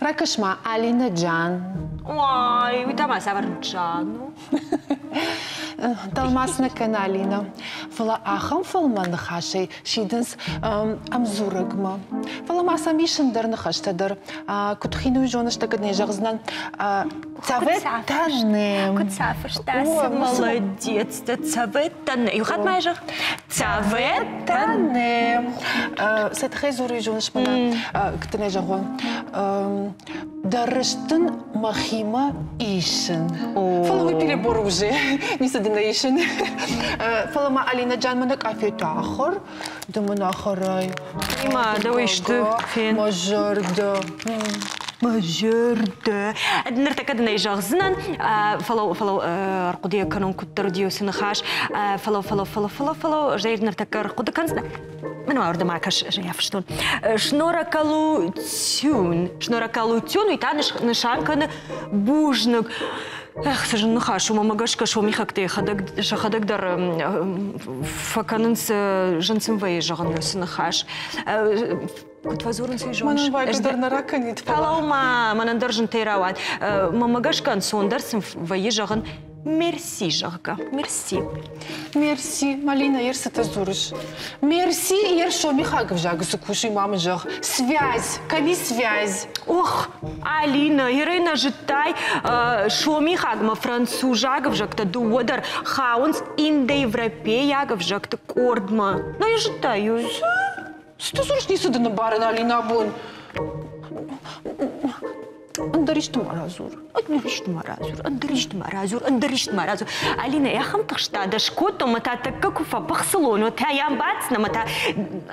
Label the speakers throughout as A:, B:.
A: Ракӕс-ма, Алина Джан.
B: Ой, уый та ма цавӕр Джан у?
A: Тӕлмац нӕ кӕны Алина, фӕлӕ ахӕм фӕлмӕн ныхасӕй сидынц ӕмдзурӕгмӕ. Фӕлӕ ма сӕм ис ӕндӕр ныхӕстӕ дӕр. Куыд хин уый зоныс, дӕ кӕд не зӕгъдзынӕн. Цӕветтӕ
B: Куыд сӕ фыста, цы молодец дӕ, цӕветтӕ Иу хатт ма зӕгъ.
A: Цӕветтӕ Сӕ тыххӕй дзуры зоныс мӕнӕ, куыд дын ӕй зӕгъон. Дӕ рыст дын мӕхимӕ исын. Фӕлӕ уый перебор уже, ницы дын ӕй исын. Фӕлӕ ма Алина Джан мӕнӕ къафетӕ ахуыр, ды мын ахӕрай.
B: Ма дӕу исты фен.
A: Мӕ зӕрдӕ.
B: Мӕ зӕрдӕ. Ныртӕккӕ дын ӕй зӕгъдзынӕн, фӕлӕ фӕлӕ ӕрхъуыды кӕнон куыддӕр уыди уыцы ныхас. Фӕлӕ фӕлӕ фӕлӕ фӕлӕ фӕлӕ зӕй ныртӕккӕ ӕрхъуыды кӕндзынӕн. Мӕн ма уырдӕм акӕс, зӕй афыстон. Шноракалутюн. Шноракалутюн, уый та нысан кӕны бузныг. Эх, цы зын ныхас у, мӕ гӕсгӕ сомихӕгтӕ сӕхӕдӕг дӕр фӕкӕнынц, зын сын вӕййы зӕгъын уыцы ныхас. Куыд фӕдзурынц, уый зоныс?
A: Мӕнӕн вайгӕ дӕр нӕ ракӕнид.
B: Фӕлӕуу-ма, мӕнӕн дӕр зынтӕй рауад. Мӕ гӕсгӕ ӕнцондӕр сын вӕййы зӕгъын мерси, зӕгъгӕ. Мерси.
A: Мерси, Малина, ер цытӕ дзурыс? Мерси, ер сомихаг ӕвзагы цы кусы, ма мын зӕгъ. Связь, кӕми связь?
B: Ох, Алина, ерӕй нӕ зыдтай, сомихагмӕ французаг ӕвзӕгтӕ дыууӕ дӕр хауынц индоевропейаг ӕвзӕгты къордмӕ. Нӕ йӕ зыдтай?
A: Цы ты дзурыс, ницы дын ӕмбарын, Алина, абон. Ӕндӕр исты ма радзур.
B: Ӕндӕр исты ма радзур, ӕндӕр исты ма радзур, ӕндӕр исты ма радзур. Алинӕ, ахӕм тыхста дӕ скодтон, мӕ та тӕккӕ куы фӕпыхцылон, уӕд та йӕ ӕмбаддзынӕ, мӕ та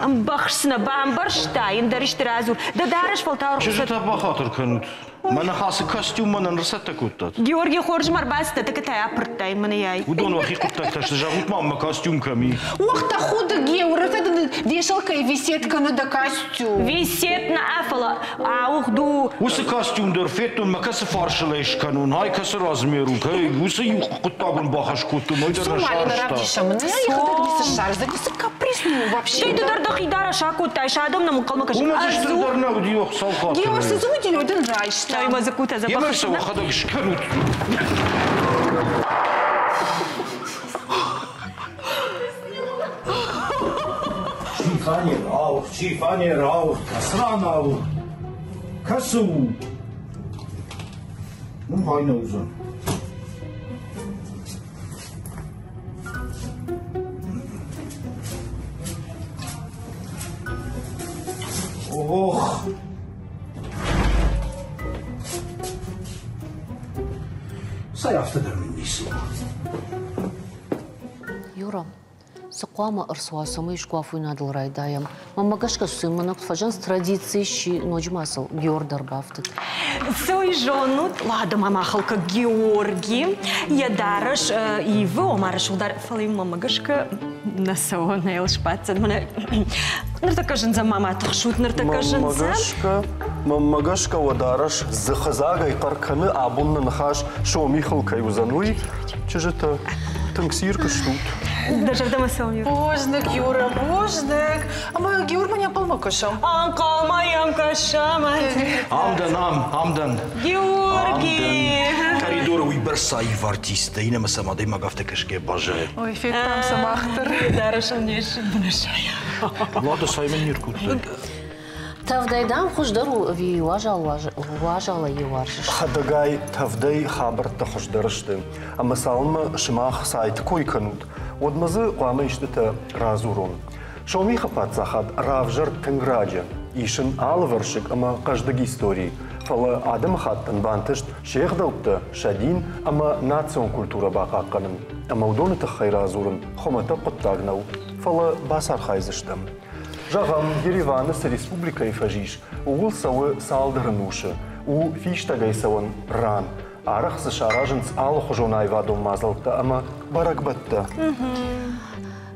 B: ӕмбӕхсдзынӕ, бамбӕрстай, ӕндӕр исты радзур. Дӕ дарӕс фӕлтау
C: Чызджытӕ бахатыр кӕнут. Мӕнӕ ацы костюм мӕнӕн ӕрцӕттӕ кодтат?
B: Георги, хорз ма ӕрбацыдтӕ, тыкытӕй апырдтай мӕнӕй.
C: Уыдон уӕхи хъуыддӕгтӕ сты, зӕгъут ма, мӕ костюм кӕм и?
A: Ух, тӕхуды, Геор, это дын вешалкӕйы висет кӕны дӕ костюм.
B: Висет нӕ, фӕлӕ ауыгъд у.
C: Уыцы костюм дӕр федтон, мӕ кӕцы фарсыл ӕй скӕнон, ай кӕцы размер у, кӕй, уыцы иу хъуыддаг уын бахӕс кодтон, уый дӕр нӕ
A: Сомалина равдисӕм, нӕ йӕхӕдӕг ницы ссардзӕн, ницы капризный у вообще.
B: Стӕй ды дӕр дӕхи дарӕс акодтай, сӕ адӕм нӕм ӕнхъӕлмӕ кӕсынц.
C: Уымӕ дзы стырдӕр нӕ уыди, Хуыцау хатыр.
A: Геор, цы дзы уыди, уый дын райста.
B: Ай мӕ дзыккутӕ дзӕбӕх
C: Емӕ сӕ уӕхӕдӕг скӕнут. Чи раух, чи раух, кӕцы ран аух, кӕцы у? Уым хай нӕ уыдзӕн. Ох! Цӕй афтӕ дӕр мын ницы у.
D: Юра, цы хъуамӕ ӕрцӕуа, цӕмӕй искуы афойнадыл райдайӕм? Мӕнмӕ гӕсгӕ сын мӕнӕ куыд фӕзӕгъынц, традици сси, ноджы ма сыл Геор дӕр бафтыд.
B: Цы уый зонут, ладо мамахалка Георги йӕ дарӕс ивы, ома рӕсугъддӕр, фӕлӕ мӕнмӕ гӕсгӕ нӕ цӕуы, нӕ йыл сбаддзӕн. Мӕнӕ ныртӕккӕ зындзӕн, мама, тыхсут, ныртӕккӕ зындзӕн.
E: Мӕнмӕ гӕсгӕ уӕ дарӕс дзыхыдзагӕй хъӕр кӕны, абон нӕ ныхас сомихыл кӕй уыдзӕн, уый. Чызджытӕ, тынг цирк стут.
B: Дӕ зӕрдӕмӕ цӕуы, Юра?
A: Бузныг, Юра, бузныг. Ӕмӕ Геормӕ не нхъӕлмӕ кӕсӕм?
B: Ӕнхъӕлмӕ йӕм кӕсӕм.
C: Ам дӕн, ам, ам дӕн.
B: Георги!
C: Коридоры уыйбӕрц аив артисттӕ, иннӕмӕ сӕм адӕймаг афтӕ кӕсгӕ баззайы.
A: Ой, федтам сӕ мах дӕр.
B: Дарӕсыл не сбынысайа.
C: Ладо Саймон не ркодтай.
D: Тӕвдӕй дам хуыздӕр у ӕви уазал уазалӕй йӕ уарзыс?
E: Хӕдӕгай тӕвдӕй хабӕрттӕ хуыздӕр сты. Ӕмӕ цалынмӕ сымах сайты кой кӕнут, уӕдмӕ дзы хъуамӕ истытӕ радзурон. Сомихы паддзахад равзӕрд тынг раджы, ис ын алывӕрсыг ӕмӕ хъӕздыг истори, фӕлӕ адӕмыхаттӕн бантыст се гъдӕуттӕ, сӕ дин ӕмӕ национ культурӕ бахъахъхъӕнын. Ӕмӕ уыдоны тыххӕй радзурын хуымӕтӕг хъуыддаг нӕу, фӕлӕ бацархайдзыстӕм. Зӕгъӕм, Ереваны цы республикӕйы фӕз ис, ууыл цӕуы цалдӕр ӕнусы, у фистӕгӕй цӕуӕн ран. Арӕх дзы саразынц алыхуызон аивадон мадзӕлттӕ ӕмӕ бӕрӕгбӕттӕ.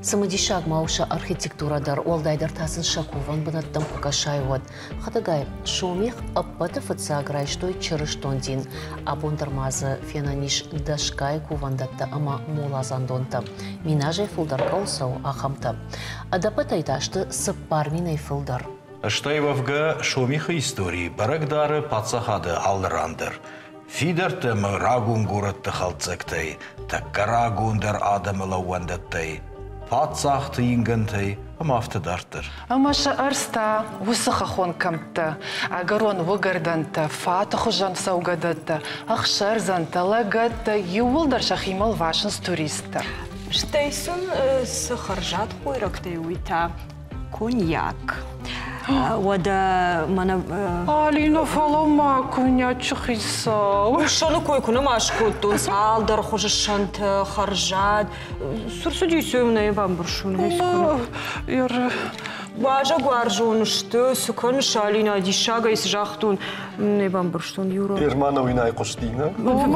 D: Цымыдисаг ма у сӕ архитектурӕ дӕр, уӕлдайдӕр та сын сӕ кувӕн бынӕттӕм куы кӕсай, уӕд. Хӕдӕгай, Сомих ӕппӕты фыццаг райстой чырыстон дин. Абон дӕр ма дзы фенӕн ис дӕсгай кувӕндӕттӕ ӕмӕ моладзандонтӕ. Миназӕй фылдӕр кӕуыл цӕуы, ахӕмтӕ. Ӕдӕппӕтӕй та сты 4000-ӕй фылдӕр.
C: Стӕй уӕвгӕ Сомихы истори бӕрӕг дары паддзахады алы ран дӕр. Фидӕрттӕ ӕмӕ рагон горӕтты хӕлддзӕгтӕй, тӕккӕ рагондӕр адӕмы лӕууӕндӕттӕй, паддзахты ингӕнтӕй ӕмӕ афтӕ дарддӕр.
A: Ӕмӕ сӕ ӕрдз та уыцы хӕххон кӕмттӕ, ӕгӕрон уыгӕрдӕнтӕ, фаты хуызӕн цӕугӕдӕттӕ, ӕхсӕрдзӕнтӕ, лӕгӕттӕ иууылдӕр сӕхимӕ лвасынц туристтӕ.
B: Стӕй сын цы хӕрзад хойрӕгтӕй, уый та коньяк. Уӕдӕ мӕнӕ
A: Алина, фӕлӕ-ма коньячы хицау.
B: Сӕны кой куы нӕма скодтон, цалдӕр хуызы сӕнтӕ, хӕрзад. Цы рцыдис, уый нӕ бамбӕрстон. Уазӕгуарзон сты, цы кӕныс, Алина, диссагӕй цы загътон, нӕ бамбӕрстон, Юра.
E: Ермана уый нӕ хъуысти, нӕ?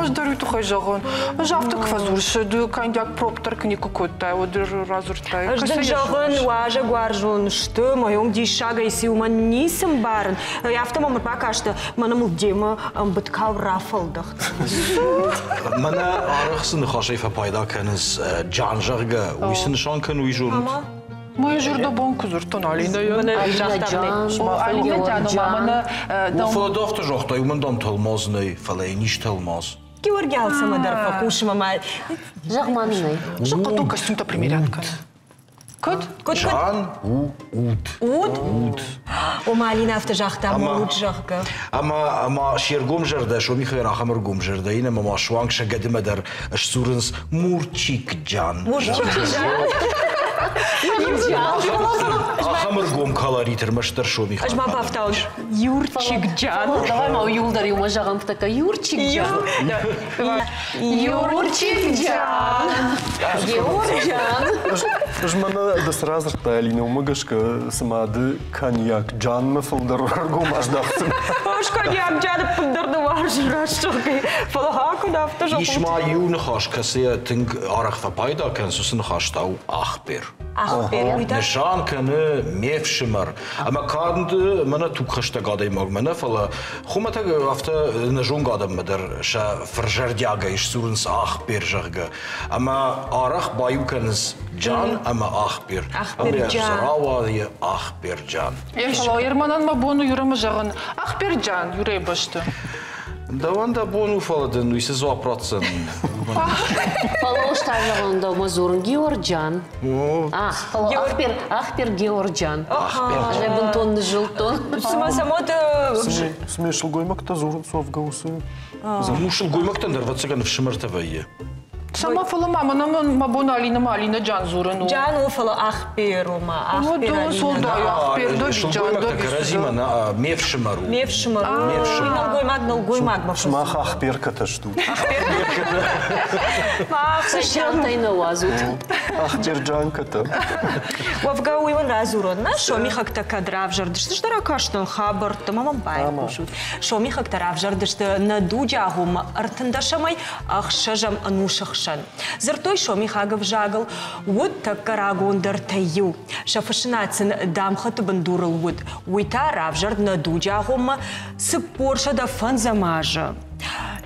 A: Ӕз дӕр уый тыххӕй зӕгъон. Ӕз афтӕ куы фӕдзурыс, ды коньяк проптор куы никуы кодтай, уӕд радзырдтай.
B: Ӕз дын зӕгъын, уазӕгуарзон сты, мӕ диссагӕй цы уымӕн ницы мбарын. Афтӕ мӕм ӕрбакасты, мӕнӕ мыл демӕ ӕмбыд кау рафӕлдӕхт.
C: Мӕнӕ арӕх цы ныхасӕй фӕпайда кӕнынц Джан, зӕгъгӕ, уый цы нысан кӕны, уый зонут?
A: Мӕ зӕрдӕбон куы дзырдтон Алинӕйӕн. Алинӕ Джан, мӕнӕ
C: Фӕлӕ ды афтӕ загътай, уымӕн дам тӕлмац нӕй, фӕлӕ йын ис тӕлмац.
B: Георги алцӕмӕ дӕр фӕхъусы мӕ
D: Зӕгъ ма нын ӕй.
A: Сыхъхъыту костюмтӕ примерять кӕны. Куыд?
B: Куыд?
C: Жан у уд.
B: Уд?
C: Уд.
B: Ома Алина афтӕ загъта, мӕ уд, зӕгъгӕ.
C: Ӕмӕ ӕмӕ се ргом зӕрдӕ, сомихӕй ахӕм ӕргом зӕрдӕ ин, ӕмӕ ма суанг сӕ гӕдымӕ дӕр сдзурынц Мурчик-джан.
B: Мурчик-джан?
C: Ахӕм ӕргом колорит ӕрмӕстдӕр сомихаг.
B: Ӕз ма бафтауын Юрчик-джан.
D: Давай ма иуылдӕр иумӕ зӕгъӕм такая Юрчик-джан.
B: Юрчик-джан.
D: Георджан.
E: Ӕз мӕнӕ ды цы радзырдтай, Алинӕ, уымӕ гӕсгӕ цыма ды коньяк Джанмӕ фылдӕр ӕргом аздӕхдзынӕ.
B: Ӕз коньяк Джаны ӕппындӕр нӕ уарзын рӕсугъдӕй, фӕлӕ куыд афтӕ зӕгъут?
C: Ис ма иу ныхас, кӕцыйӕ тынг арӕх фӕпайда кӕнынц, уыцы ныхас та у ахбер.
B: Ахбер, уый та?
C: Нысан кӕны ме фсымӕр. Ӕмӕ канд мӕнӕ тугхӕстӕг адӕймагмӕ нӕ, фӕлӕ хуымӕтӕг афтӕ нӕзонгӕ адӕммӕ дӕр сӕ фырзӕрдиагӕй сдзурынц Ахбер, зӕгъгӕ. Ӕмӕ арӕх баиу кӕнынц Джан ӕмӕ Ахбер.
B: Ахберджан.
C: Рауайы Ахберджан.
A: Фӕлӕ Ерманӕн мӕ бон у Юрӕмӕ зӕгъын Ахберджан, Юрӕйы бӕсты.
C: Дӕуӕн дӕ бон у, фӕлӕ дын уый цы дзуапп ратдзӕн?
D: Фӕлӕ ус та зӕгъын дӕумӕ дзурын Георджан. Фӕлӕ Ахбер, Ахбер Георджан. Ахбер. Бынтон ныззылдтон.
B: Цыма самот
E: Цыма сылгоймӕгтӕ дзурынц уӕвгӕ уыцы
C: Ну, сылгоймӕгтӕн дӕр ӕвӕццӕгӕн ӕфсымӕртӕ вӕййы.
A: Сама фӕлӕ ма мӕнӕ мӕ бон Алина ма Алина Джан дзурын у.
B: Джан у, фӕлӕ Ахбер у ма. Ахбер
A: Алина. Ахбер да
C: Сылгоймӕгтӕ кӕрӕдзимӕ нӕ ме фсымӕр у.
B: Ме фсымӕр у. Ме фсымӕр. Нӕлгоймаг нӕлгоймагмӕ.
E: Сымах Ахберкӕтӕ стут.
D: Цы сӕнтӕй нӕ уадзут?
E: Ахберджанкӕтӕ.
B: Уӕвгӕ уый уын радзурон, нӕ сомихӕгтӕ кӕд равзӕрдысты, стыр акастон хабӕртты, ма мӕм байхъусут. Сомихӕгтӕ равзӕрдысты нӕ дуджы агъоммӕ ӕртындӕсӕмӕй ӕхсӕзӕм ӕнусы хсӕн. Дзырдтой сомихаг ӕвзагыл, уыд тӕккӕ рагондӕртӕй иу. Сӕ фыссынад сын дамгъӕты бындурыл уыд. Уый та равзӕрд нӕ дуджы агъоммӕ 405 азы.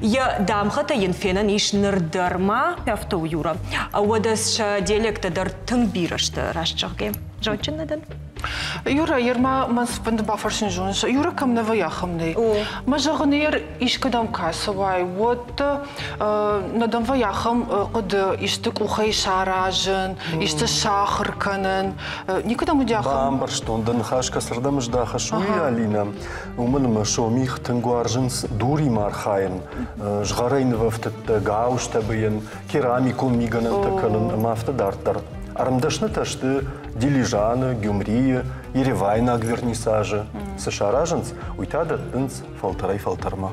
B: Йӕ дамгъӕтӕ йын фенӕн ис ныр дӕр ма, афтӕ у Юра. Уӕдӕ сӕ диалекттӕ дӕр тынг бирӕ сты, раст зӕгъгӕ. Зондджын нӕ дӕн?
A: Юра, ерма мӕн фӕнды бафӕрсын зоныс, Юра кӕм нӕ вӕййы, ахӕм нӕй. Мӕ зӕгъын, ер искӕдӕм кӕцӕуай, уӕд нӕ дӕм вӕййы ахӕм хъуыды, исты къухӕй саразын, исты сахуыр кӕнын. Никуыдӕм уыди ахӕм?
E: Бамбӕрстон, дӕ ныхас кӕцырдӕм здахыс, уый, Алинӕ. Уымӕн ӕмӕ сомих тынг уарзынц дуримӕ архайын, згъӕрӕй нывӕфтыдтӕ, гауызтӕ быйын, керамикон мигӕнӕнтӕ кӕнын ӕмӕ афтӕ дарддӕр. Ӕрмдӕснытӕ сты Дилижаны, Гюмрийы, Еревайнаг вернисажы. Цы саразынц, уый та дӕттынц фӕлтӕрӕй-фӕлтӕрмӕ.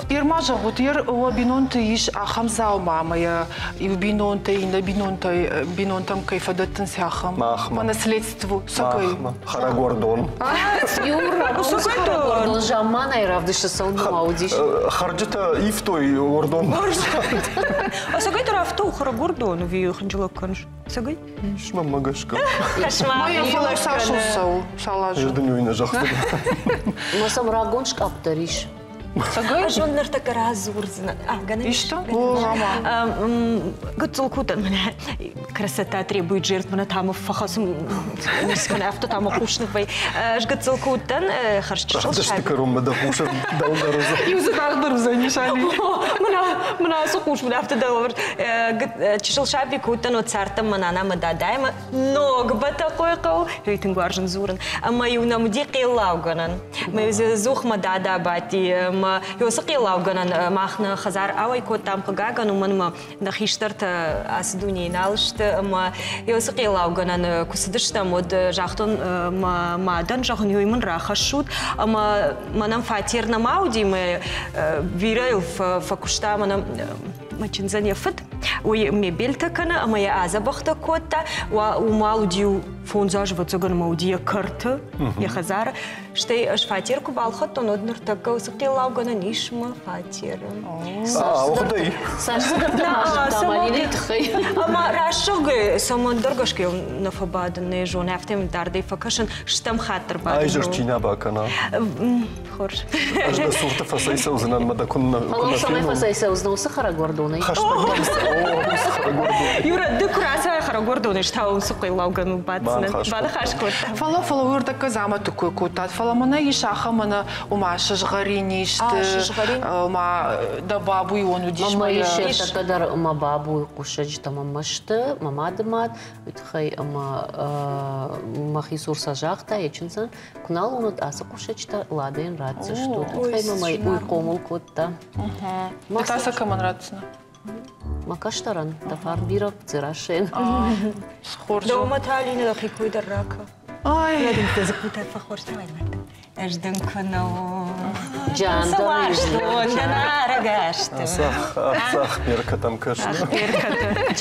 A: Ерма зӕгъут, ер уӕ бинонты ис ахӕм дзаума ӕмӕ йӕ иу бинонтӕ иннӕ бинонтӕй бинонтӕм кӕй фӕдӕттынц ахӕм?
E: Махмӕ.
A: По наследству сӕкӕй.
E: Махмӕ. Хӕрӕгуӕрдон.
D: Хӕрӕгуӕрдон замманайы равдысты цӕуынмӕ уыдис.
E: Хӕрджытӕ ивтой уӕрдон.
B: Сӕгӕй дӕр афтӕ у хӕрӕгуӕрдон ӕви хынджылӕг кӕныс? Сӕгӕй?
E: Ис мӕнмӕ гӕсгӕ.
A: Фӕлӕ цас у цӕуы, цал азы?
E: Ӕз дын уый нӕ зӕгъдзынӕн.
D: Ма сӕм рагон скъапп дӕр ис.
A: Цӕгӕй?
B: Ӕз уын ныртӕккӕ радзурдзынӕн. А, гӕнӕн ис?
A: Исты? О, мама.
B: Гыццыл куы мӕнӕ красота требует жертв, мӕнӕ там фӕхӕцын скӕн, афтӕ там хъус ныввӕй. Ӕз гыццыл куы уыдтӕн, хӕрзчысыл
E: Равдысты кӕронмӕ дӕ хъусы дӕлдӕр уыдзӕн.
A: Иу дзы тагъддӕр уыдзӕнис, Али.
B: Мӕнӕ, мӕнӕ ацы хъус мын афтӕ дӕлӕвӕрд. Чысыл саби куы уыдтӕн, уӕд цардтӕн мӕ нана мӕ дадаимӕ ног Бӕтӕхъойы хъӕу, тынг уарзын дзурын. Ӕмӕ-иу нӕм уыди хъеллаугӕнӕн. Мӕ дзух мӕ дада бадти, мӕ уыцы хъеллаугӕнӕн мах нӕ хӕдзар ауӕй кодтам, хъыгагӕн, уымӕн ӕмӕ нӕ хистӕртӕ ацы дунейы нал сты. Ӕмӕ уыцы хъеллаугӕнӕн куы цыдыстӕм, уӕд загътон мӕ мадӕн, зӕгъын, уый мын рахӕссут. Ӕмӕ мӕнӕн фатер нӕма уыди, мӕ бирӕ йыл фӕкуыста мӕнӕ мӕ чындзӕн йӕ фыд. Уый мебельтӕ кӕны ӕмӕ йӕ адзӕбӕхтӕ кодта. Уымӕл уыди 5 азы, ӕвӕццӕгӕн, ӕмӕ уыди йӕ кӕрты, йӕ хӕдзары. Стӕй ӕз фатер куы балхӕдтон, уӕд ныртӕккӕ уыцы хъеллаугӕнӕн ис мӕ фатеры.
D: Цас цыдӕртӕ ма зыдтам Алинӕйы тыххӕй.
B: Ӕмӕ раст зӕгъгӕ, цӕмӕндӕр гӕсгӕ йыл нӕ фӕбадын, нӕ зоны, афтӕ мын дардӕй фӕкӕсын, стӕм хатт ӕрбадын.
E: Ай зӕрд чи нӕ бакӕна.
B: Хорз.
E: Ӕз дӕ цурты фӕцӕйцӕудзынӕн мӕ дӕ куыннӕ
D: Фӕлӕ цӕмӕй фӕцӕйцӕудзынӕ уыцы хӕрӕгуӕрдонӕй?
E: Хӕстӕг уыцы хӕрӕгуӕрдонӕй.
B: Юра, ды куы рацӕуай хӕрӕгуӕрдонӕй, та уыцы хъеллаугӕн баддзынӕн. Баныхас кодтам.
A: Фӕлӕ фӕлӕ уырдӕггӕ дзамӕтты кой кодтат, фӕлӕ мӕнӕ ис ахӕм ӕнӕ ома сызгъӕрин исты, ома дӕ бабуйон уыдис.
D: Мӕ ис ӕртӕккӕ дӕр мӕ бабуйы хъусӕджытӕ мӕ мӕсты, мӕ мады мад, уый тыххӕй ӕмӕ мӕхи цур сӕ загъта йӕ чындзӕн, Куы нал уынут ацы хъусӕджытӕ, Ладӕйӕн ратдзыстут. Уый тыххӕй мӕ уый хъомыл кодта.
A: Ды та сӕ кӕмӕн ратдзынӕ?
D: Мӕ кӕстӕрӕн, дӕ фарн бирӕ Дзерассӕйӕн.
A: Хорз.
B: Дӕумӕ та Алинӕ дӕхи кой дӕр ракӕ.
A: Ай.
B: Дӕ дзыккутӕ фӕхорзтӕ Ӕз дын куы нӕ
D: Джан
B: уарзтон, дӕ нарӕгӕсты.
E: Ацах беркӕтӕм кӕсын.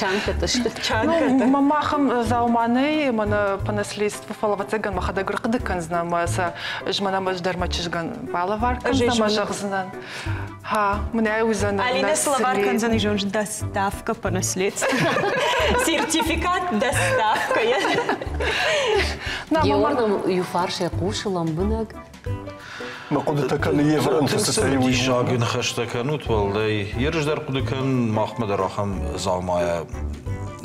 D: Чанкӕтӕ сты.
A: Ну, махам дзаума нӕй, мӕнӕ по наследству, фӕлӕ ӕвӕццӕгӕн мӕхӕдӕг ӕрхъуыды кӕндзынӕн мӕ сӕ ӕз мӕнӕ ӕз дӕр мӕ чызгӕн балӕвар кӕндзынӕн мӕ зӕгъдзынӕн. Ха, мӕнӕ уыдзӕн.
B: Алина славар кӕндзӕн изон доставка по наследству. Сертификат доставка.
D: Геор нӕм иу фарсӕй хъусы лӕмбынӕг.
E: Мӕ хъуыдытӕ кӕны йе вӕрӕнты цытӕй уый.
C: Диссаг ныхӕстӕ кӕнут, уӕлдай ерыс дӕр хъуыды кӕн, махмӕ дӕр ахӕм дзаумайӕ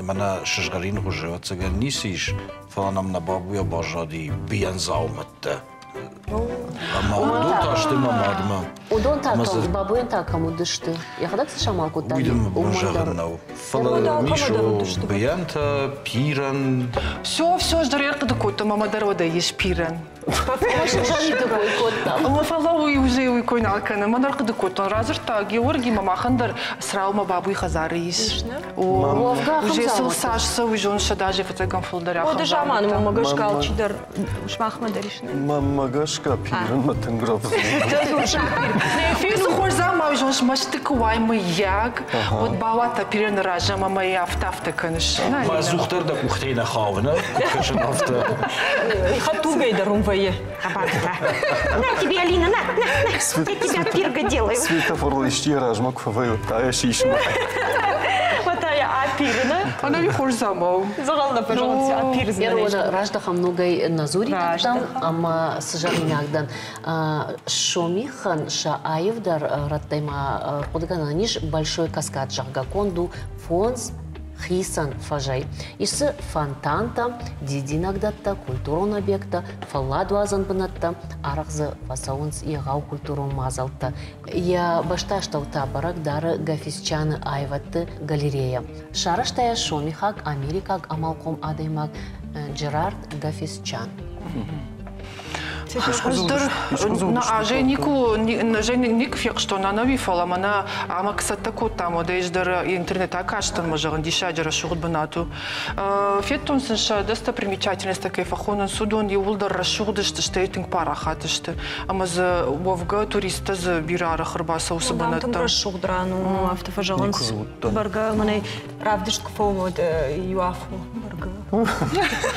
C: мӕнӕ сызгъӕрин хуызы ӕвӕццӕгӕн ницы ис, фӕлӕ нӕм нӕ бабуйӕ баззади бийӕн дзаумӕттӕ. Ӕмӕ уыдон та сты мӕ мадмӕ.
D: Уыдон та бабуйӕн та кӕм уыдысты? Йӕхӕдӕг цы самал кодта?
C: Уый дын мӕ зӕгъын нӕу. Фӕлӕ Мишо быйӕнтӕ, пирӕн.
A: Все, все, ӕз дӕр ӕрхъуыды кодтон, мӕ дӕр уӕдӕ ис пирӕн. Фӕлӕ уый уже уый кой нал кӕны. Мӕн ӕрхъуыды кодтон. Радзырдта Георги, мӕ махӕн дӕр Цраумӕ бабуй хӕдзары ис. Уже сыл цас цӕуы зон 100 азы фыццагӕн фылдӕр ахӕм.
B: Оды заманы мӕ гӕсгӕ алчидӕр сымахмӕ дӕр ис.
E: Мӕ гӕсгӕ пирынмӕ тынг рӕвдз.
A: Цы хорз ӕмӕ зон смӕсты куы уай мыййаг, уӕд бауадтӕ пирӕны раз ӕмӕ мӕ афтӕ-афтӕ кӕныс.
C: Мӕ дзухдӕр дӕ къухтӕй нӕ хауы, нӕ? Куыд кӕсын афтӕ.
B: Хӕдтулгӕйы дӕр уым вӕййы.
F: На тебе, Алина, на, на, на, я тебя пирга делаю.
E: Светофорыл исчи размӕ куы фӕвӕййы, та йӕ сисмӕ.
B: Хватая апирына.
A: Она не хорз замау.
B: Дзӕгъӕл нӕ фӕзӕгъынц апирзына.
D: Раздӕхӕм ногӕй Назуритӕгтӕм ӕмӕ цы зӕгъинаг дӕн. Сомихӕн сӕ аивдӕр рӕттӕй ма ӕрхъуыдыгӕнӕн ис Большой каскад, зӕгъгӕ, конд у фондз хицӕн фӕзӕй. Ис дзы фонтантӕ, дидинӕгдӕттӕ, культурон объекттӕ, фӕлладуадзӕн бынӕттӕ, арӕх дзы фӕцӕуынц егъау культурон мадзӕлттӕ. Йӕ бӕстастӕу та бӕрӕг дары Гафисчаны аивӕдты галерея. Сарӕзта йӕ сомихаг, америкаг амалхъом адӕймаг Джерард Гафисчан.
A: Ӕз дӕр азӕй никуы никуы фехъуыстон ӕнӕуи, фӕлӕ мӕнӕ ӕмӕ куы цӕттӕ кодтам, уӕд ӕз дӕр интернет акастӕн, мӕ зӕгъын, диссаджы рӕсугъд бынат у. Федтон сын сӕ достопримечательностьтӕ кӕй фӕхонынц, уыдон иууылдӕр рӕсугъд сты, стӕй тынг парахат сты. Ӕмӕ дзы уӕвгӕ туристтӕ дзы бирӕ арӕх ӕрбацӕуы цы бынӕттӕм.
B: Тынг рӕсугъд ран у, афтӕ фӕзӕгъынц. Бӕргӕ мӕнӕй равдыст куы фӕуӕм, уӕд иу афон бӕргӕ.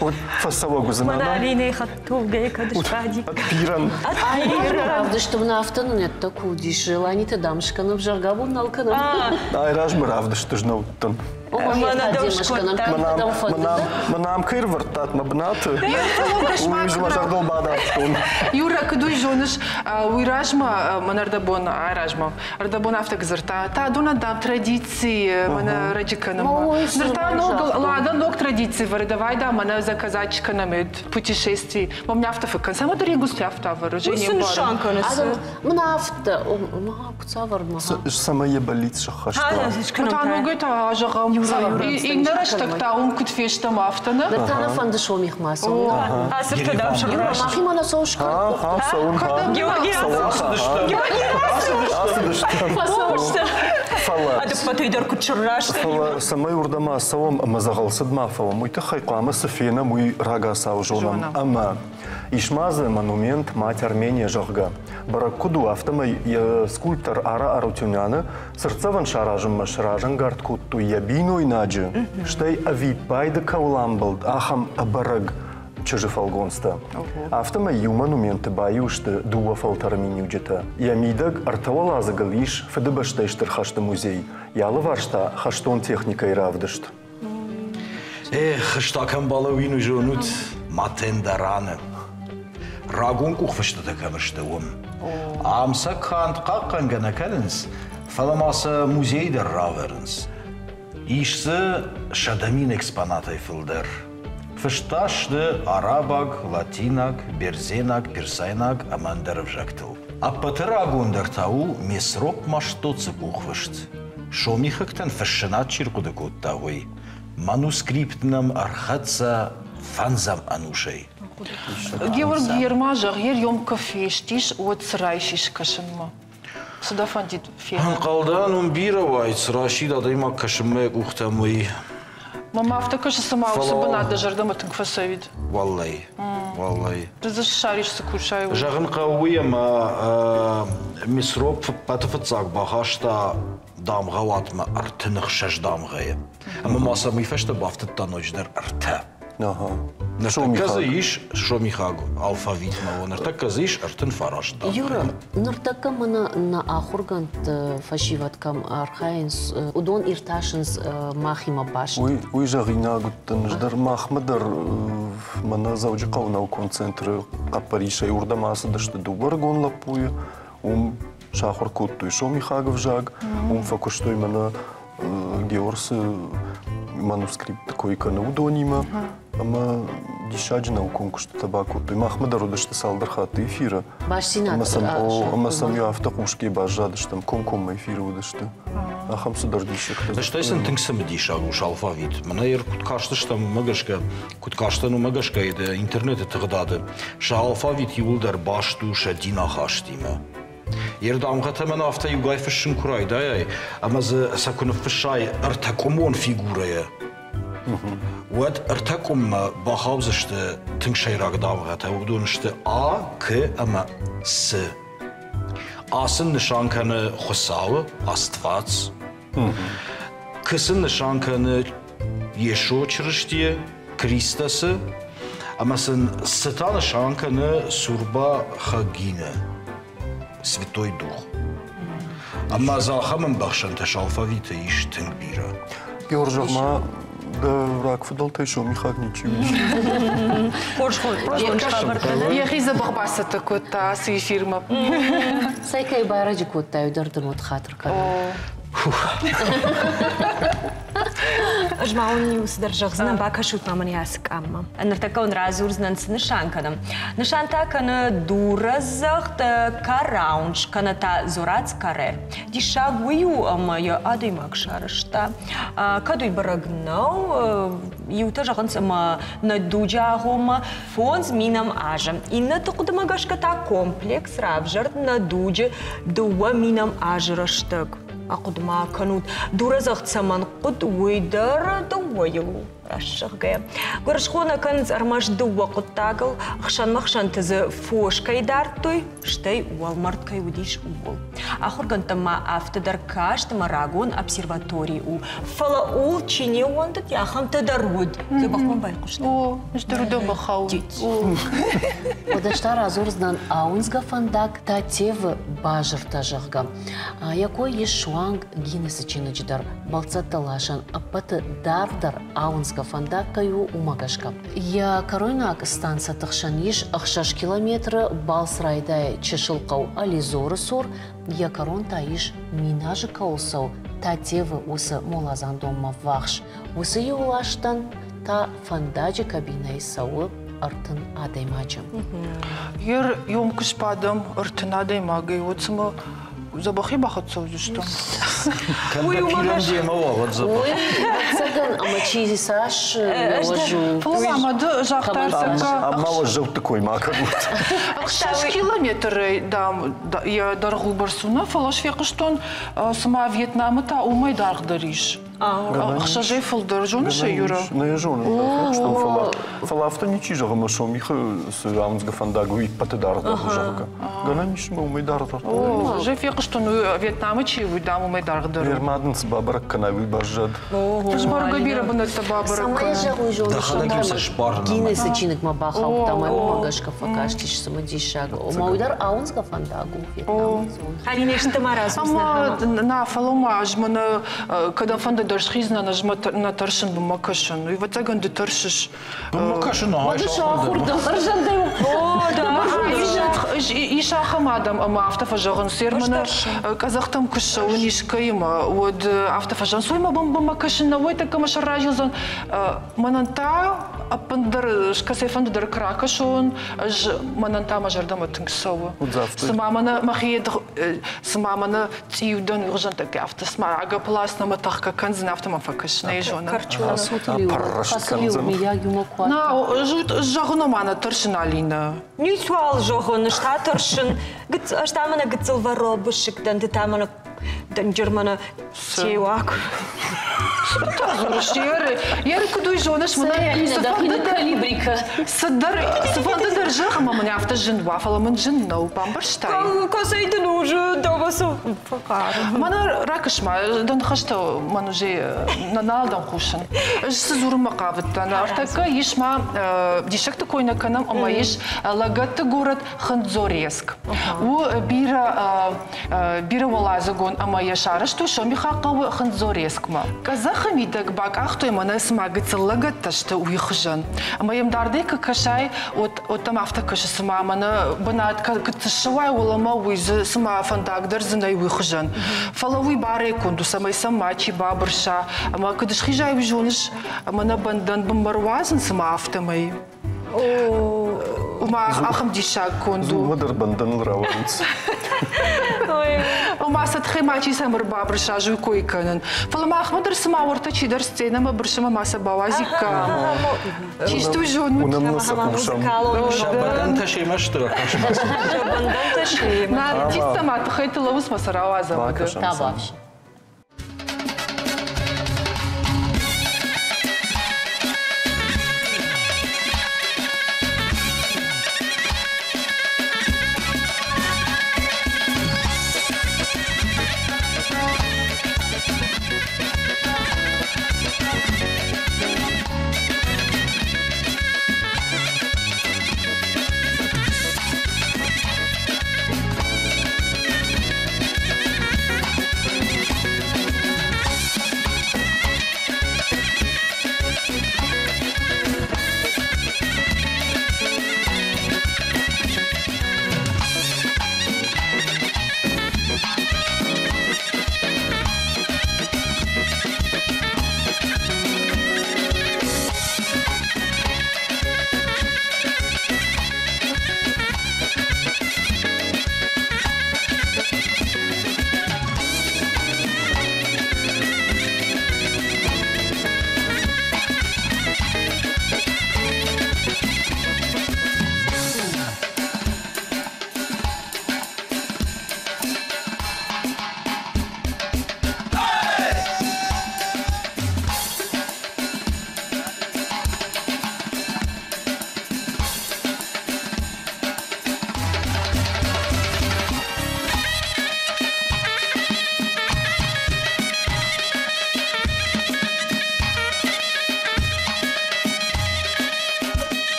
E: Уӕд фӕцӕуӕг уыдзынӕ.
B: Мӕнӕ Алинӕйы хӕдтулгӕйы кӕд сбадик.
E: Пирӕн.
D: Равдысты мын афтӕ нынӕттӕ куы уыдис, желанитӕ дам скӕнӕм, зӕгъгӕ, бон нал кӕнӕм.
E: Ай размӕ равдысты знӕуттӕн. Мӕн ам кӕй ӕрвӕрдтат мӕ бынаты, уый мӕ зӕрдыл бадардтон.
A: Юра, куыд уый зоныс, уый размӕ, мӕн ӕрдӕбон, айразмӕ, ӕрдӕбон афтӕ дзырдта, та адон дам традици мӕнӕ раджы кӕнынмӕ. Ныр та ног, ладно, ног традици вӕры, давай да мӕнӕ заказать кӕнӕм путешествий. Мӕм афтӕ фӕкӕн, цӕмӕдӕр егуызтӕ афтӕ ӕвӕры,
B: Уый цы нысан кӕны?
D: Мын афтӕ, куыд цавӕр ма?
E: Цӕмӕй йӕ бӕллиц сӕххӕст уа.
A: Та ногӕй та зӕгъӕм, иннӕ рӕстӕг та уым куыд фестӕм, афтӕ нӕ?
D: Ныр та нӕ фӕнды сомихмӕ цӕуын.
B: Ацыртӕ дам сыррӕст.
D: Махимӕ нӕ цӕуыс?
E: Цӕуын.
B: Георги
C: Ацыдыстӕм.
E: Ацыдыстӕм. Фӕлӕ
B: ӕдыппӕтӕй дӕр куыд сыррӕст.
E: Фӕлӕ цӕмӕй уырдӕм ацӕуӕм ӕмӕ дзӕгъӕлцыд ма фӕуӕм, уый тыххӕй хъуамӕ цы фенӕм, уый рагацау зонӕм. Ӕмӕ ис ма дзы монумент «Мать Армения», зӕгъгӕ. Бӕрӕг куыд у, афтӕмӕй йӕ скульптор Ара Арутюняны цыртдзӕвӕн саразынмӕ сразӕнгард кодтой йӕ бинойнаджы, стӕй ӕвиппайды кӕуыл амбӕлд, ахӕм ӕбӕрӕг чызджы фӕлгонцтӕ. Афтӕмӕй иу монументы баиу сты дыууӕ фӕлтӕры миниуджытӕ. Йӕ мидӕг ӕртӕуӕладзыгыл ис Фыдыбӕстӕйы Стыр хӕсты музей, йӕ алыварс та хӕстон техникӕйы равдыст.
C: Эх, ӕз та кӕм балӕууин, уый зонут, Матендараны. Рагон къухфыстытӕ кӕм сты, уым. Ам сӕ канд хъахъхъӕнгӕ нӕ кӕнынц, фӕлӕ ма сӕ музейы дӕр равӕрынц. Ис дзы 100 000 экспонатӕй фылдӕр. Фыста сты арабаг, латинаг, бердзенаг, персайнаг ӕмӕ ӕндӕр ӕвзӕгтыл. Ӕппӕты рагондӕр та у Месроп Маштоцы къухфыст. Сомихӕгтӕн фыссынад чи рхъуыды кодта, уый. Манускрипт нӕм ӕрхӕццӕ фӕндзӕм ӕнусӕй.
A: Георги, ма зӕгъ, йе куы фестис, уӕд цы райсис кӕсынмӕ? Цы дӕ фӕндид фенын?
C: Ӕнхъӕлдӕн, уым бирӕ уаид, цы расид адӕймаг кӕсынмӕ йӕ къухтӕм, уый.
A: Мӕм афтӕ кӕсы, цыма уыцы бынат дӕ зӕрдӕмӕ тынг фӕцӕуид.
C: Уӕллӕй, уӕллӕй.
A: Ды дзы ссарис, цы кусай, уый.
C: Зӕгъын хъӕуы уый, ӕмӕ Месроп ӕппӕты фыццаг бахаста дамгъӕуатмӕ 36 дамгъӕйы. Ӕмӕ ма сӕм уый фӕстӕ бафтыдта ноджыдӕр ӕртӕ. Ныртӕккӕ дзы ис сомихаг алфавитмӕ, ныртӕккӕ дзы ис 39 дамгъӕйы.
D: Юра, ныртӕккӕ мӕнӕ нӕ ахуыргӕндты фӕсивӕд кӕм архайынц, уыдон иртасынц махимӕ баст.
E: Уый зӕгъинаг уыдтӕн ӕз дӕр. Махмӕ дӕр мӕнӕ Дзӕуджыхъӕуы наукон центры хъӕппӕрисӕй уырдӕм ацыдысты дыууӕ ӕрыгон лӕппуйы. Уым сахуыр кодтой сомихаг ӕвзаг, уым фӕкуыстой мӕнӕ Геор цы манускриптты кой кӕны, уыдонимӕ. Ӕмӕ диссаджы наукон куыстытӕ бакодтой. Махмӕ дӕр уыдысты цалдӕр хатты эфиры.
D: Бастдзинад
E: Ӕмӕ сӕм иу афтӕ хъусгӕ баззадыстӕм, комкоммӕ эфиры уыдысты. Ахӕм цыдӕр диссӕгтӕ.
C: Стӕй сын тынг цымыдисаг у алфавит. Мӕнӕ йӕ куыд кастыстӕм, уымӕ гӕсгӕ, куыд кастӕн, уымӕ гӕсгӕ интернеты тыгъдады сӕ алфавит иууылдӕр баст у сӕ динахастимӕ. Йе рдамгъӕтӕ мӕн афтӕ иугай фыссын куы райдайай, ӕмӕ дзы сӕ куы ныффыссай ӕртӕкъуымон фигурӕйӕ, уӕд ӕртӕ къуыммӕ бахаудзысты тынг сӕйраг дамгъӕтӕ. Уыдон сты А, К ӕмӕ С. А сын нысан кӕны Хуыцауы, Аствац. К сын нысан кӕны Йесо Чырыстийы, Кристосы, ӕмӕ сын цы та нысан кӕны Сурба Хагины, Святой Дух. Ӕмӕ дзы ахӕм ӕмбӕхсӕнтӕ сӕ алфавиты ис тынг бирӕ.
E: Геор, зӕгъ-ма, дӕ рагфыдӕлтӕй сомихаг ничи уыдис?
B: Хорз
A: Йӕхи дзӕбӕх бацӕттӕ кодта ацы эфирмӕ.
D: Цӕй кӕй байрӕджы кодтай, уый дӕр дын уыд хатыр кӕнын.
B: Ӕз ма уын иу цыдӕр зӕгъдзынӕн, бакӕсут ма мын ацы къаммӕ. Ныртӕккӕ уын радзурдзынӕн, цы нысан кӕнӕм. Нысан та кӕны дурӕдзӕгъд караундж, кӕнӕ та Зорац каре. Диссаг уый у, ӕмӕ йӕ адӕймаг сарӕзта. Кӕд уый бӕрӕг нӕу, иутӕ зӕгъынц, ӕмӕ нӕ дуджы агъоммӕ 5000 азы. Иннӕты хъуыдымӕ гӕсгӕ та комплекс равзӕрд нӕ дуджы 2000 азы рӕстӕг. Ахъуыды ма кӕнут, дурӕдзӕгъд цӕмӕн хъуыд, уый дӕр дыууӕйыл у, раст зӕгъгӕйӕ. Гуырысхо нӕ кӕнынц ӕрмӕст дыууӕ хъуыддагыл, ӕхсӕнмӕ-хсӕнты дзы фос кӕй дардтой, стӕй уӕлмӕрд кӕй уыдис, ууыл. Ахуыргӕндтӕм ма афтӕ дӕр каст ӕмӕ рагон обсерватори у. Фӕлӕ ууыл чи не ууӕндыд, ахӕмтӕ дӕр уыд. Дзӕбӕх мӕм байхъуыста.
A: О, стыр удӕбӕхау.
D: Уӕдӕ та радзурдзынӕн ауындзгӕ фӕндаг Татевы базыртӕ, зӕгъгӕ. Йӕ кой ис суанг Гиннесы чиныджы дӕр. Бӕлццӕттӕ ласӕн ӕппӕты дарддӕр ауындзгӕ фӕндаг кӕй у, уымӕ гӕсгӕ. Йӕ кӕройнаг станцӕты хсӕн ис 6 километры, балц райдайы чысыл хъӕу Ализоры цур, йӕ кӕрон та ис миназы кӕуыл цӕуы, Татевы уыцы моладзандонмӕ ввахс. Уыцы иу ластӕн та фӕндаджы кабинӕйы цӕуы 30 адӕймаджы.
A: Ер йом куы сбадӕм 30 адӕймагӕй, уӕд цымӕ дзӕбӕхӕй бахӕццӕ уыдзыстӕм?
C: Кӕнгӕ пирӕн демӕ уа, уӕд дзӕбӕх.
D: Уый, ӕвӕццӕгӕн, ӕмӕ чи цас уӕз у.
A: Фӕлӕ ма ды загътай ӕртӕккӕ.
E: Ӕмӕ уӕззӕутты кой ма кӕнут.
A: 6 километрӕй, дам, йӕ дӕргъ у бӕрц у нӕ, фӕлӕ ӕз фехъуыстон, цыма Вьетнамы та уымӕй даргъдӕр ис. Ӕхсӕзӕй фылдӕр зоныс ӕй, Юра?
E: Нӕ йӕ зонын, фехъуыстон, фӕлӕ афтӕ ничи зӕгъы, ӕмӕ Сомихы цы ауындзгӕ фӕндаг, уый иппӕты даргъдӕр у, зӕгъгӕ. Гӕнӕн ис, ӕмӕ уымӕй даргъдӕр.
A: О, ӕз фехъуыстон, Вьетнамы чи уый, дам, уымӕй даргъдӕр.
E: Ме рмад ын цы бабӕрӕг кӕнай, уый баззад.
A: Ӕз бӕргӕ бирӕ бынӕттӕ бабӕрӕг
D: Цӕмӕй зӕгъуй зоныс,
C: Дӕхӕдӕг-иу сӕ сбарын.
D: Гиннесы чиныгмӕ бахаудта, ӕмӕ уымӕ гӕсгӕ фӕкастис цымыдисаг. Ома уый дӕр ауындзгӕ фӕндаг у Вьетнамы.
B: Алинӕ, сты ма
A: Ӕмӕ нӕ, фӕлӕ ма ӕз мӕнӕ кӕдӕмфӕнды дӕр схиздзынӕн, ӕз нӕ тӕрсын бынмӕ кӕсын. Уый ӕвӕццӕгӕн ды тӕрсыс.
C: Бынмӕ кӕсын,
D: Уӕд сахуыр дӕ бӕрзӕндӕй.
B: О, да.
A: Ис ахӕм адӕм, ӕмӕ афтӕ фӕзӕгъынц, сӕр мӕнӕ къӕдзӕхтӕм куы ссӕуын искӕимӕ, уӕд афтӕ фӕзӕгъынц, ой, мӕ бынмӕ кӕсын нӕ, уой тӕккӕ мӕ сӕр разилдзӕн. Мӕнӕн та ӕппындӕр кӕцӕйфӕнды дӕр куы ракӕсон, ӕз мӕнӕн та мӕ зӕрдӕмӕ тынг цӕуы. Цыма мӕнӕ мӕхи цыма мӕнӕ цъиу дӕн, уый тӕккӕ афтӕ цыма агӕпп нӕмӕ тӕхгӕ кӕндзынӕ, афтӕ мӕм фӕкӕсы, нӕ зонын. На, зӕгъын ма нӕ тӕрсын, Алинӕ.
B: Ницуал зӕгъын, ӕз та тӕрсын. Ӕз та мӕнӕ гыццыл воробышек дӕн, ды та мӕнӕ дынджыр мӕнӕ теуак.
A: Дзурыс, Еры, Еры, куыд уый зоныс, мӕнӕ цыдӕр, цыфӕнды дӕр зӕгъ, ӕмӕ мын афтӕ зын уа, фӕлӕ мын зын нӕу, бамбӕрстай?
B: Кӕцӕй дын у зын, дӕумӕ цы фӕхъары?
A: Мӕнӕ ракӕс-ма, дӕ ныхӕстӕ мӕн уже нал дӕм хъусын. Ӕз цы дзурынмӕ хъавыдтӕн, ӕртӕккӕ ис ма диссӕгты кой нӕ кӕнӕм, ӕмӕ ис лӕгӕтты горӕт Хындзореск. У бирӕ бирӕуӕладзыгон ӕмӕ йӕ сарӕзтой Сомихаг хъӕуы Хындзорескмӕ. Къӕдзӕхы мидӕг бакъахтой мӕнӕ цыма гыццыл лӕгӕттӕ сты, уый хуызӕн. Ӕмӕ йӕм дардӕй куы кӕсай, уӕд дӕм афтӕ кӕсы, цыма мӕнӕ бынат куыд ссӕуай, уӕлӕмӕ уый дзы цыма фӕндаг дӕр дзы нӕй, уый хуызӕн. Фӕлӕ уый барӕй конд у, цӕмӕй сӕм мачи бабырса. Ӕмӕ куыд схизай, уый зоныс, мӕнӕ бӕндӕн бынмӕ руадзын, цыма афтӕмӕй. Ома ахӕм диссаг конд у.
E: Уымӕ дӕр бӕндӕныл рауайынц.
A: Ома сӕ тыххӕй мачи сӕм ӕрбабырса, уый кой кӕнын. Фӕлӕ махмӕ дӕр цыма уӕртӕ чидӕр сценӕмӕ бырсымӕ ма сӕ бауадзиккам. Чи сты, уый зонут?
E: Уынӕм ныл сӕ хъусӕм.
C: Сӕ бӕндӕнтӕ семӕ сты ракӕсынц.
B: Сӕ бӕндӕнтӕ семӕ.
A: Нӕ артисттӕ ма тыххӕйты лӕууынц мӕ сӕ рауадзӕм.
E: Бакӕсӕм сӕм.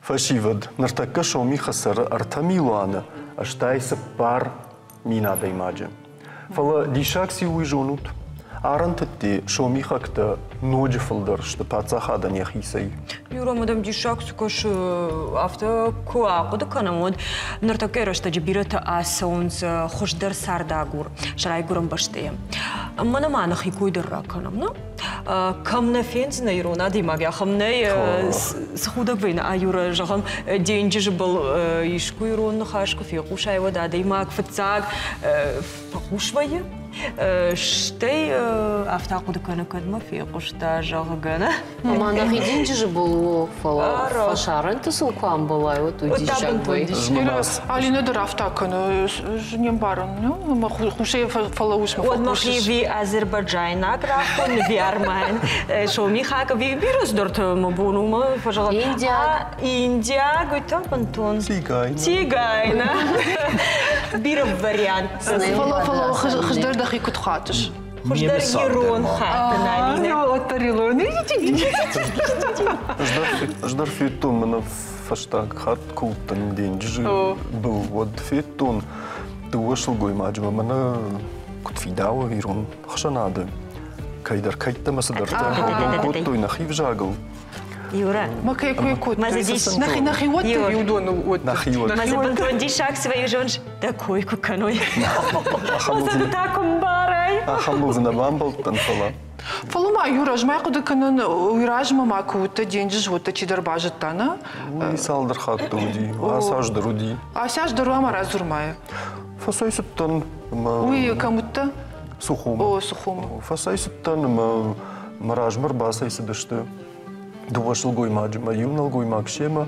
E: Фӕсивӕд, ныртӕккӕ Сомихы цӕры ӕртӕ милуаны, 84 000 адӕймаджы. Фӕлӕ диссаг циу, уый зонут? Арӕнты ӕдде сомихӕгтӕ ноджы фылдӕр сты паддзахадӕн йӕхицӕй.
B: Юра, мадам, диссаг цы кӕсы, афтӕ куы ахъуыды кӕнӕм, уӕд ныртӕккӕйы рӕстӕджы бирӕтӕ ацӕуынц хуыздӕр цардагур сӕ райгуырӕн бӕстӕйӕ. Мӕнӕ ма нӕхи кой дӕр ракӕнӕм, нӕ? Кӕм нӕ фендзынӕ ирон адӕймаг, ахӕм нӕй, цы худӕг вӕййы, а Юра, зӕгъӕм, денджызы был искуы ирон ныхас куы фехъусай, уӕд адӕймаг фыццаг фӕхъус вӕййы, стӕй афтӕ ахъуыды кӕны, кӕд мӕ фехъуыста, зӕгъгӕ, нӕ?
D: Ӕмӕ нӕхи денджызы был у, фӕлӕ фӕсарӕнты сыл куы амбӕлай, уӕд уый диссаг вӕййы.
A: Алинӕ дӕр афтӕ кӕны, не мбарын, мӕ хъусӕй фӕлӕууыс мӕ
B: Уӕд мӕхи ви азербайджайнаг рахон, ви армайн, сомихаг, ви бирӕ цыдӕртӕ мӕ бон у, мӕ фӕзӕгъӕм.
D: Индиаг.
B: Индиаг, уый та бынтон.
E: Цигайна.
B: Цигайна. Бирӕ вариант.
A: Фӕлӕ, фӕлӕ хуыздӕр дӕхи куыд хатыс?
B: Хуыздӕр ирон хатт, Алинӕ.
A: Уӕддӕр ирон.
E: Ӕз дӕр федтон мӕнӕ фӕстаг хатт куы уыдтӕн денджызы был, уӕд федтон дыууӕ сылгоймаджы мӕ мӕнӕ куыд фидауы ирон ӕхсӕнады кӕйдӕр кӕйттӕ мӕ цыдӕртӕ уыдон кодтой нӕхи взагыл.
F: Юра,
A: Ма кӕй кой кодтой? Нӕхи нӕхиуӕтты иудоны уӕд.
E: Нӕхиуӕтты.
B: Ма дзы бынтон диссаг цы вӕййы, зоныс, дӕ кой куы кӕной. Уыцы ды та куы мбарай.
E: Ахӕмыл дзы нӕ бамбӕлдтӕн, фӕлӕ.
A: Фӕлӕ ма иу размӕ хъуыды кӕнын, уый размӕ ма куы уыдтӕ денджыз, уыдтӕ чидӕр базыдта, нӕ?
E: Уый цалдӕр хатты уыди, ацы аз дӕр уыди.
A: Ацы аз дӕр ма радзур-ма.
E: Фӕцӕйцыдтӕн ӕмӕ...
A: Уый кӕм уыдтӕ?
E: Сухумы.
A: О, Сухумы.
E: Фӕцӕйцыдтӕн ӕмӕ мӕ размӕ рбацӕйцыдысты дыууӕ сылгоймаджы мӕ иу нӕлгоймаг семӕ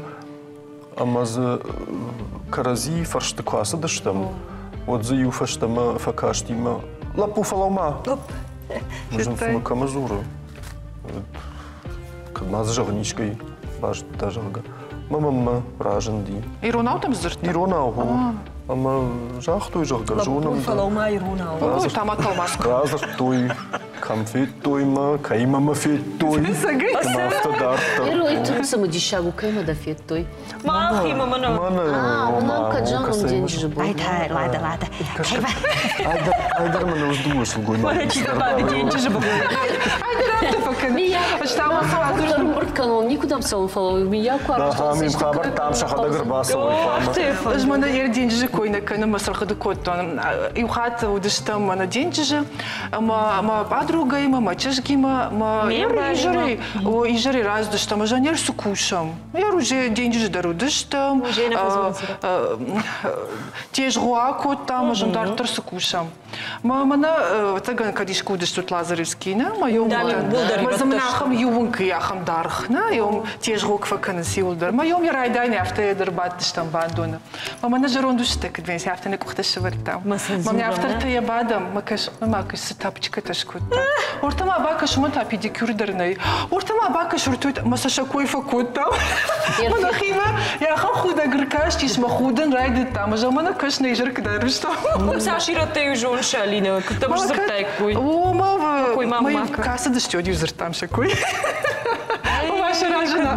E: ӕмӕ дзы кӕрӕдзи фӕрсты куы ацыдыстӕм, уӕд дзы иу фӕстӕмӕ фӕкасти мӕ лӕппу фӕлӕуу-ма! Зын цымӕ кӕмӕ дзуры? Кӕд ма дзы зӕгъын искӕй базыдта, зӕгъгӕ. Мӕ мӕнмӕ разынди.
A: Иронау дӕм дзырдта?
E: Иронау, ӕмӕ загътой, зӕгъгӕ, зонӕм.
B: Фӕлӕуу-ма иронау.
A: Ой, та ма тӕлмац
E: Радзырдтой, кӕм федтой мӕ, кӕимӕ мӕ федтой. Ӕмӕ афтӕ дарддӕр.
D: Ирой тынг цымыдисаг у, кӕимӕ дӕ федтой?
B: Махимӕ мӕнӕ.
E: Мӕнӕ.
D: Уынӕм кӕд зӕгъын денджызы был.
F: Ай та, ладно, ладно.
E: Айдӕр мӕнӕ уыцы дыууӕ сылгоймаджы.
B: Мӕнӕ чи бады денджызы был.
A: Айдӕр афтӕ фӕкӕны.
D: Ӕмбырд кӕнон, никуыдӕм цӕуын, фӕлӕ миййаг куы
E: Ахӕм хабӕрттӕм сӕхӕдӕг ӕрбацӕуой хъуамӕ.
A: Ӕз мӕнӕ йе денджызы кой нӕ кӕнын, мӕ сӕрхъуыды кодтон. Иу хатт уыдыстӕм мӕнӕ денджызы, ӕмӕ мӕ подругӕимӕ, мӕ чызгимӕ, мӕ изӕрӕй, изӕрӕй рацыдыстӕм, ӕз не цы кусӕм. Йӕ уже денджызы дӕр уыдыстӕм, тезгъо акодтам, ӕз дарддӕр цы кусӕм. Мӕ мӕнӕ ӕцӕгӕн кӕд искуы уыдыстут Лазаревский, нӕ? Мӕ йом мӕ дзы мын ахӕм иуынкы ахӕм даргъ, нӕ? Йом тезгъо куы фӕкӕнынц иуылдӕр. Мӕ йом йӕ райдайӕны афтӕ дӕр бадтыстӕм бандоны. Мӕ мӕнӕ зӕронд устытӕ куыд вӕййынц, афтӕ нӕ къухтӕ сӕвӕрдтам. Мӕ мӕ автортӕ йӕ бадӕм, мӕ кӕс, мӕ кӕс, цы тапочкӕтӕ скодта. Ортӕ ма бакӕс, уымӕн та педикюр дӕр нӕй. Ортӕ ма бакӕс, ортӕ мӕ сӕ сӕ кой фӕкодтам. Мӕ нӕхимӕ йӕ ахӕм худӕг ӕркастис, мӕ худын райдыдта, мӕ зӕгъ, мӕнӕ кӕс, нӕ изӕр куыд ӕрвыстам.
B: Уым цас ирӕттӕ-иу зоныс, Алинӕ, куыд дӕм сдзырдтаиккой?
A: О, мӕ кӕцыдысты, уӕд-иу дзырдтам сӕ кой. Ваша разына.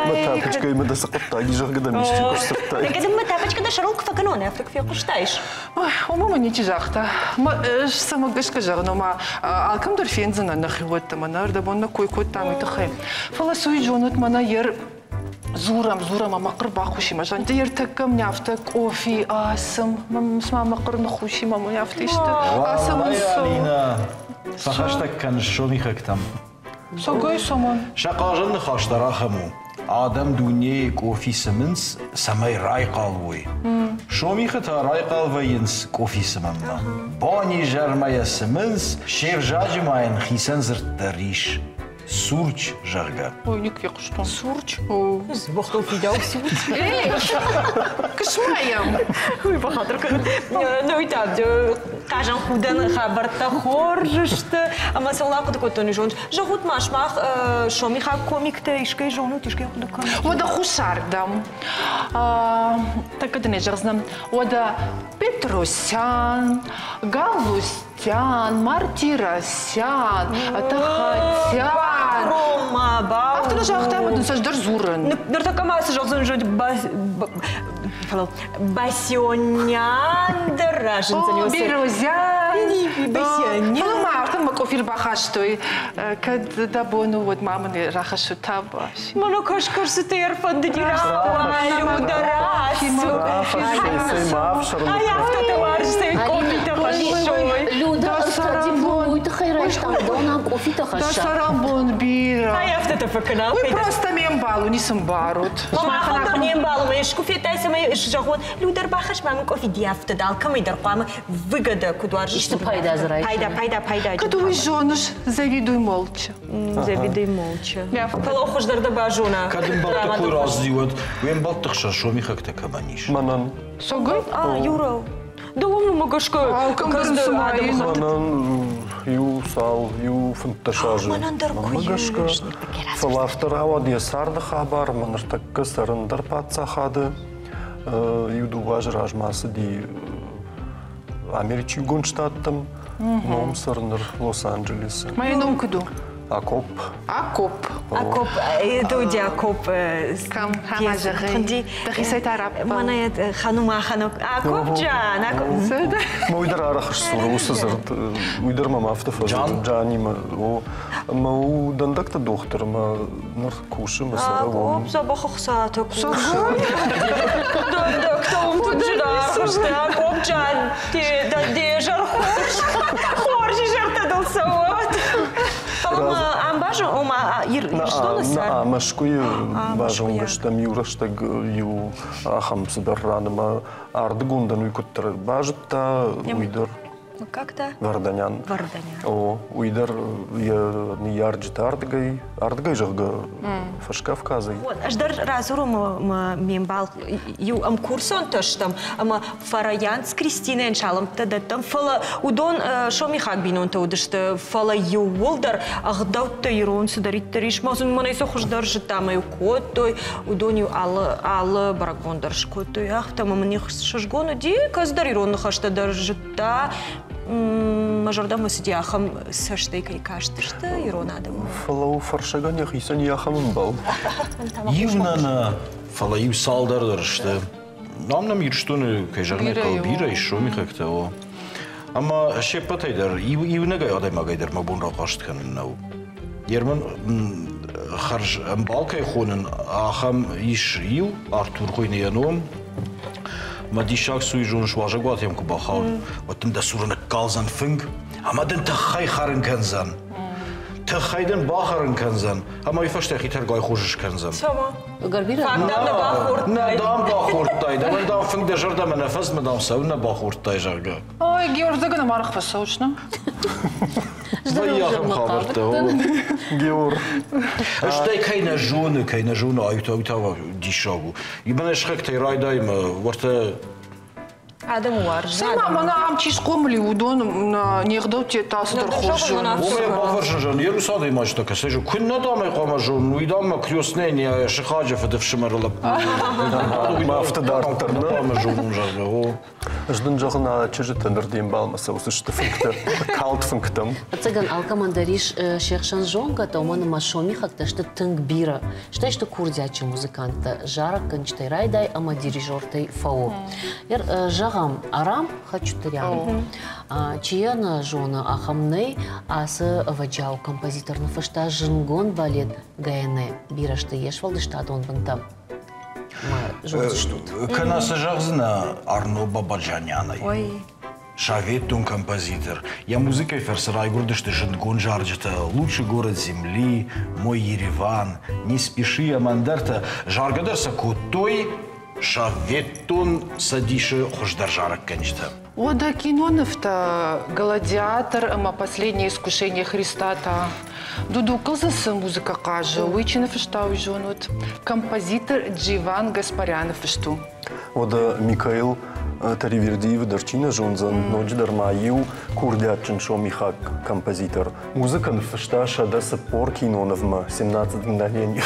E: Мӕ тапочкӕй мӕ дӕ цы хъуыддаг и, зӕгъгӕ дӕм исчи куы сдзырдтай.
F: Дӕ мӕ тапочкӕ дӕ сӕрыл куы фӕкӕнон, афтӕ куы фехъуыстаис.
A: Уымӕ мӕ ничи загъта. Ӕз цӕмӕ гӕсгӕ зӕгъын, ома алкӕм дӕр фендзынӕн нӕхиуӕттӕ, мӕнӕ ӕрдӕбон нӕ кой кодтам уый тыххӕй. Фӕлӕ цы уый зонут, мӕнӕ ер дзурӕм, дзурӕм ӕмӕ хъыр бахусимӕ. Зӕгъын, ер тӕккӕ мне афтӕ къофи ацым, цыма мӕ хъыр ныххусимӕ мын афтӕ исты. Ацым.
C: Алинӕ, фӕхӕстӕг кӕныс сомихӕгтӕм.
A: Согой сомон.
C: Сӕ хъазӕн ныхас дӕр ахӕм у. Адӕм дунейы къофи цымынц, цӕмӕй райхъал уой. Сомихы та райхъал вӕййынц къофи цымынмӕ. Бонизӕрмӕ йӕ цымынц, се взаджы ма йын хицӕн дзырд дӕр ис. Сурч, зӕгъгӕ.
A: Ой, никуы фехъуыстон.
B: Сурч? Бохтыл фидау сурч.
A: Кысмӕ йӕм.
B: Уый бахатыр кӕнут. Ну и так, хъазӕн худӕн хабӕрттӕ хорз сты. Ӕмӕ цӕуыл ахъуыды кодтон, зоныс? Зӕгъут ма, сымах сомихаг комиктӕ искӕй зонут, искӕй хъуыды кӕнут?
A: Уӕдӕ хуссардӕм. Тӕккӕ дын ӕй зӕгъдзынӕн. Уӕдӕ Петросян, Галустян, Мартиросян, Тахатян.
B: Бауром ма, бауром.
A: Афтӕ нӕ загъта, ӕмӕ дын сӕ ӕз дӕр дзурын.
B: Ныртӕккӕ ма цы зӕгъдзӕн, фӕлӕ Басионян дӕр разындзӕни уыцы.
A: Берозян. Басионян. Фӕлӕ ма афтӕ мӕ къофи рбахастой. Кӕд дӕ бон у, уӕд ма мын рахӕссут табас.
B: Мӕнӕ кӕс-кӕсытӕ ӕрфӕндыди рауайу дӕ рацу. Ай, афтӕ дӕ уарзтӕй къофитӕ хӕссой.
D: Люда, ӕртӕ уый тыххӕй райстам, дӕу нам къофитӕ
A: Дӕ
D: хӕсса.
A: сӕрӕнбон бирӕ.
B: Ай, афтӕ фӕкӕнӕм.
A: Уый просто ме мбал у, ницы мбарут.
B: Махӕн дӕр не мбал у, искуы федтай, цӕмӕй зӕгъон, Люда, ӕрбахӕсс ма мын къофи, ди афтӕ да, алкӕмӕй дӕр хъуамӕ выгода куыд уарзыс.
D: Исты пайда дзы райсын.
B: Пайда, пайда, пайда.
A: Кӕд уый зоныс, завидуй молча.
B: Завидуй молча. Фӕлӕ хуыздӕр дӕ базона.
C: Кӕд ӕмбӕлтты кой раздзи, уӕд уе мбӕлтты хсӕн сомихӕгтӕ кӕмӕн ис?
E: Мӕнӕн.
A: Согой?
B: А, Юра, дӕуӕн гӕсгӕ
E: Мӕнӕн иу цал, иу 15 азы.
B: Мӕнӕн дӕр
E: Мӕнмӕ гӕсгӕ. Фӕлӕ афтӕ рауад йӕ царды хабар, мӕ ныртӕккӕ цӕрын дӕр паддзахады. Иу-дыууӕ азы размӕ ацыди Америчы Иугонд Штаттӕм. Ном цӕры ныр Лос-Анджелесы.
A: Мӕ ном куыд у?
E: Акоп.
A: Акоп.
B: Акоп, это уди Акоп.
A: Кӕм, хама зӕгъай. Дӕхицӕй та раппӕл.
B: Мӕнӕ ханума ханук. Акоп Джан, Акоп.
E: Мӕ уый дӕр арӕх сдзуры уыцы дзырд. Уый дӕр мӕм афтӕ фӕзынд. Джанимӕ. О, мӕ у дӕндӕгты дохтыр, мӕ ныр кусы, мӕ цӕры уым.
B: Акоп дзӕбӕх ӕхцатӕ кусы. Дӕндӕгтӕ уым куыд зынаргъ сты. Акоп Джан, де зӕр хорз. Хорз изӕртӕ дыл цӕуӕд. Фӕлӕ ма ам базон, ома Ирыстоны цард.
E: Мӕскуыйы базонгӕ стӕм иу рӕстӕг иу ахӕм цыдӕр раны ӕмӕ ардыгон дӕн уый куыддӕр базыдта, уый дӕр.
B: Как-то?
E: Варданян.
B: Варданян.
E: О, уый дӕр йӕ ныййарджытӕ ардыгӕй, ардыгӕй, зӕгъгӕ, Фӕскавказӕй.
B: Ӕз дӕр радзурон ме мбал иу ӕмкурсонтӕ стӕм ӕмӕ Фараянц Кристинӕйӕн салӕмттӕ дӕттӕм, фӕлӕ уыдон сомихаг бинонтӕ уыдысты, фӕлӕ иууылдӕр ӕгъдӕуттӕ ирон цыдӕриддӕр ис, мӕнӕй сӕ хуыздӕр зыдта ӕмӕ-иу кодтой, уыдон-иу алы, алы бӕрӕгбон дӕр скодтой. Афтӕ ӕмӕ мын ӕхсызгон уыди, кӕцыдӕр ирон ныхӕстӕ дӕр зыдта. Мӕ зӕрдӕмӕ цыди ахӕм цӕстӕй кӕй кастысты ирон адӕммӕ.
E: Фӕлӕ фӕрсӕгӕн йӕхицӕн йӕ ахӕм ӕмбал.
C: Иу нӕ нӕ, фӕлӕ иу цалдӕр дӕр сты. Нам нӕм Ирыстоны, кӕй зӕгъын ӕй хъӕуы, бирӕ ис сомихӕгтӕ, о. Ӕмӕ се ппӕтӕй дӕр, иунӕгӕй адӕймагӕй дӕр мӕ бон рахъаст кӕнын нӕу. Ерман хӕрз ӕмбал кӕй хонын, ахӕм ис иу, Артур хуыйны йӕ ном. Мӕ диссаг цы уый зоныс, уазӕгуаты йӕм куы бахауд, уӕд дын дӕ цуры ныккалдзӕн фынг ӕмӕ дын тыххӕй хӕрын кӕндзӕн. Тыххӕй дын бахӕрын кӕндзӕн, ӕмӕ уый фӕстӕ хи тӕргай хорз скӕндзӕн.
B: Цӕмӕ?
D: Гарбира?
B: Фаг дам нӕ бахордтай.
C: Нӕ дам бахордтай, дӕуӕн дам фынг дӕ зӕрдӕмӕ нӕ фӕзмы, дам цӕуылнӕ бахордтай, зӕгъгӕ.
A: Ой, Георгиагӕн арах фӕцӕуыс, нӕ?
C: Вӕййы ахӕм хабӕрттӕ.
E: Геор.
C: Стӕй кӕй нӕ зоны, кӕй нӕ зоны, ай та, уый та диссаг у. Мӕнӕ сыхӕгтӕй райдай мӕ уӕртӕ
B: Адӕмы уарзын.
A: Цӕй ма, мӕнӕ ам чи схъомыл и, уыдон не гъдӕуттӕ та цыдӕр хорз зонынц.
C: Уымӕй бафӕрсын зӕгъын, Иерусалимы ма чи кӕсӕй, куыннӕ дам ӕй хъуамӕ зонын, уый дам мӕ крестный не сыхаджы фыдыфсымӕры лӕппу.
E: Афтӕ дарддӕр
C: нӕ хъуамӕ зонон, зӕгъгӕ, о.
E: Ӕз дын зӕгъын, а чызджытӕ ныр де мбалмӕ цӕудзысты фынгтӕ, калд фынгтӕм.
D: Ӕцӕгӕн алкӕмӕн дӕр ис се хсӕн зонгӕтӕ, уымӕн ӕмӕ сомихӕгтӕ сты тынг бирӕ. Стӕй сты курдиатджын музыканттӕ, зарӕггӕнджытӕй райдай ӕмӕ дирижертӕй фӕуы. Зӕгъӕм, Арам Хачатурян. Чи йӕ нӕ зоны, ахӕм нӕй. Ацы ӕвӕджиау композитор ныффыста зындгонд балет Гаянэ. Бирӕ сты йе сфӕлдыстадон бынтӕ. Зондзыстут.
C: Кӕнӕ цы зӕгъдзынӕ Арно Бабаджанянӕй? Советон композитор. Йӕ музыкӕйы фӕрцы райгуырдысты зындгонд зарджытӕ «Лучший город земли», «Мой Ереван», «Не спеши» ӕмӕ ӕндӕртӕ. Заргӕ дӕр сӕ кодтой Советон Цӕдисы хуыздӕр зарӕггӕнджытӕ.
A: Уӕдӕ кинонывтӕ «Гладиатор» ӕмӕ «Последнее искушение Христа» та Дудукыл дзы цы музыкӕ хъазы, уый чи ныффыста, уый зонут. Композитор Дживан Гаспаряны фыст у.
E: Уӕдӕ Михаил Таривердиевы дӕр чи нӕ зондзӕн, ноджыдӕр ма иу курдиатджын сомихаг композитор. Музыкӕ ныффыста 140 кинонывмӕ «Семнадцать мгновений».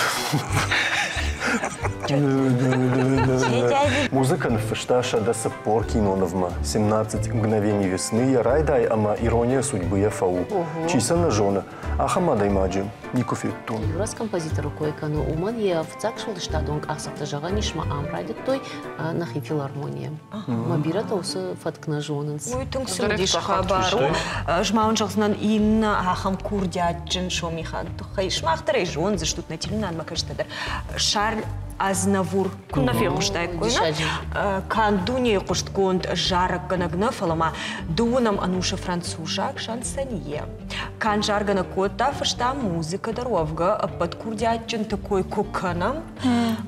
E: Музыкӕ ныффыста 140 кинонывмӕ, 17 мгновений весны йӕ райдай ӕмӕ Ирония судьбы-йӕ фӕу. Чи сӕ нӕ зоны, ахӕм адӕймаджы никуы федтон.
D: Юрас композиторы кой кӕны, уымӕн йӕ фыццаг сфӕлдыстадон къахдзӕфтӕ зӕгъӕн ис, ма ам райдыдтой нӕхи филармонийы. Мӕ бирӕтӕ уыцы фӕтк нӕ зонынц.
B: Уый тынг цымыдис хабар у. Ӕз ма уын зӕгъдзынӕн иннӕ ахӕм курдиатджын сомихаг тыххӕй. Сымах дӕр ӕй зондзыстут, нӕ телеуынынадмӕ кӕсджытӕ дӕр. Шарль Азнавур куыннӕ фехъуыстаиккой, нӕ? Канд дунейы хъуыстгонд зарӕггӕнӕг нӕ, фӕлӕ ма дыууынӕм ӕнусы французаг шансонье. Канд заргӕнӕг кодта, фыста музыкӕ дӕр, уӕвгӕ ӕппӕт курдиатджынты кой куы кӕнӕм,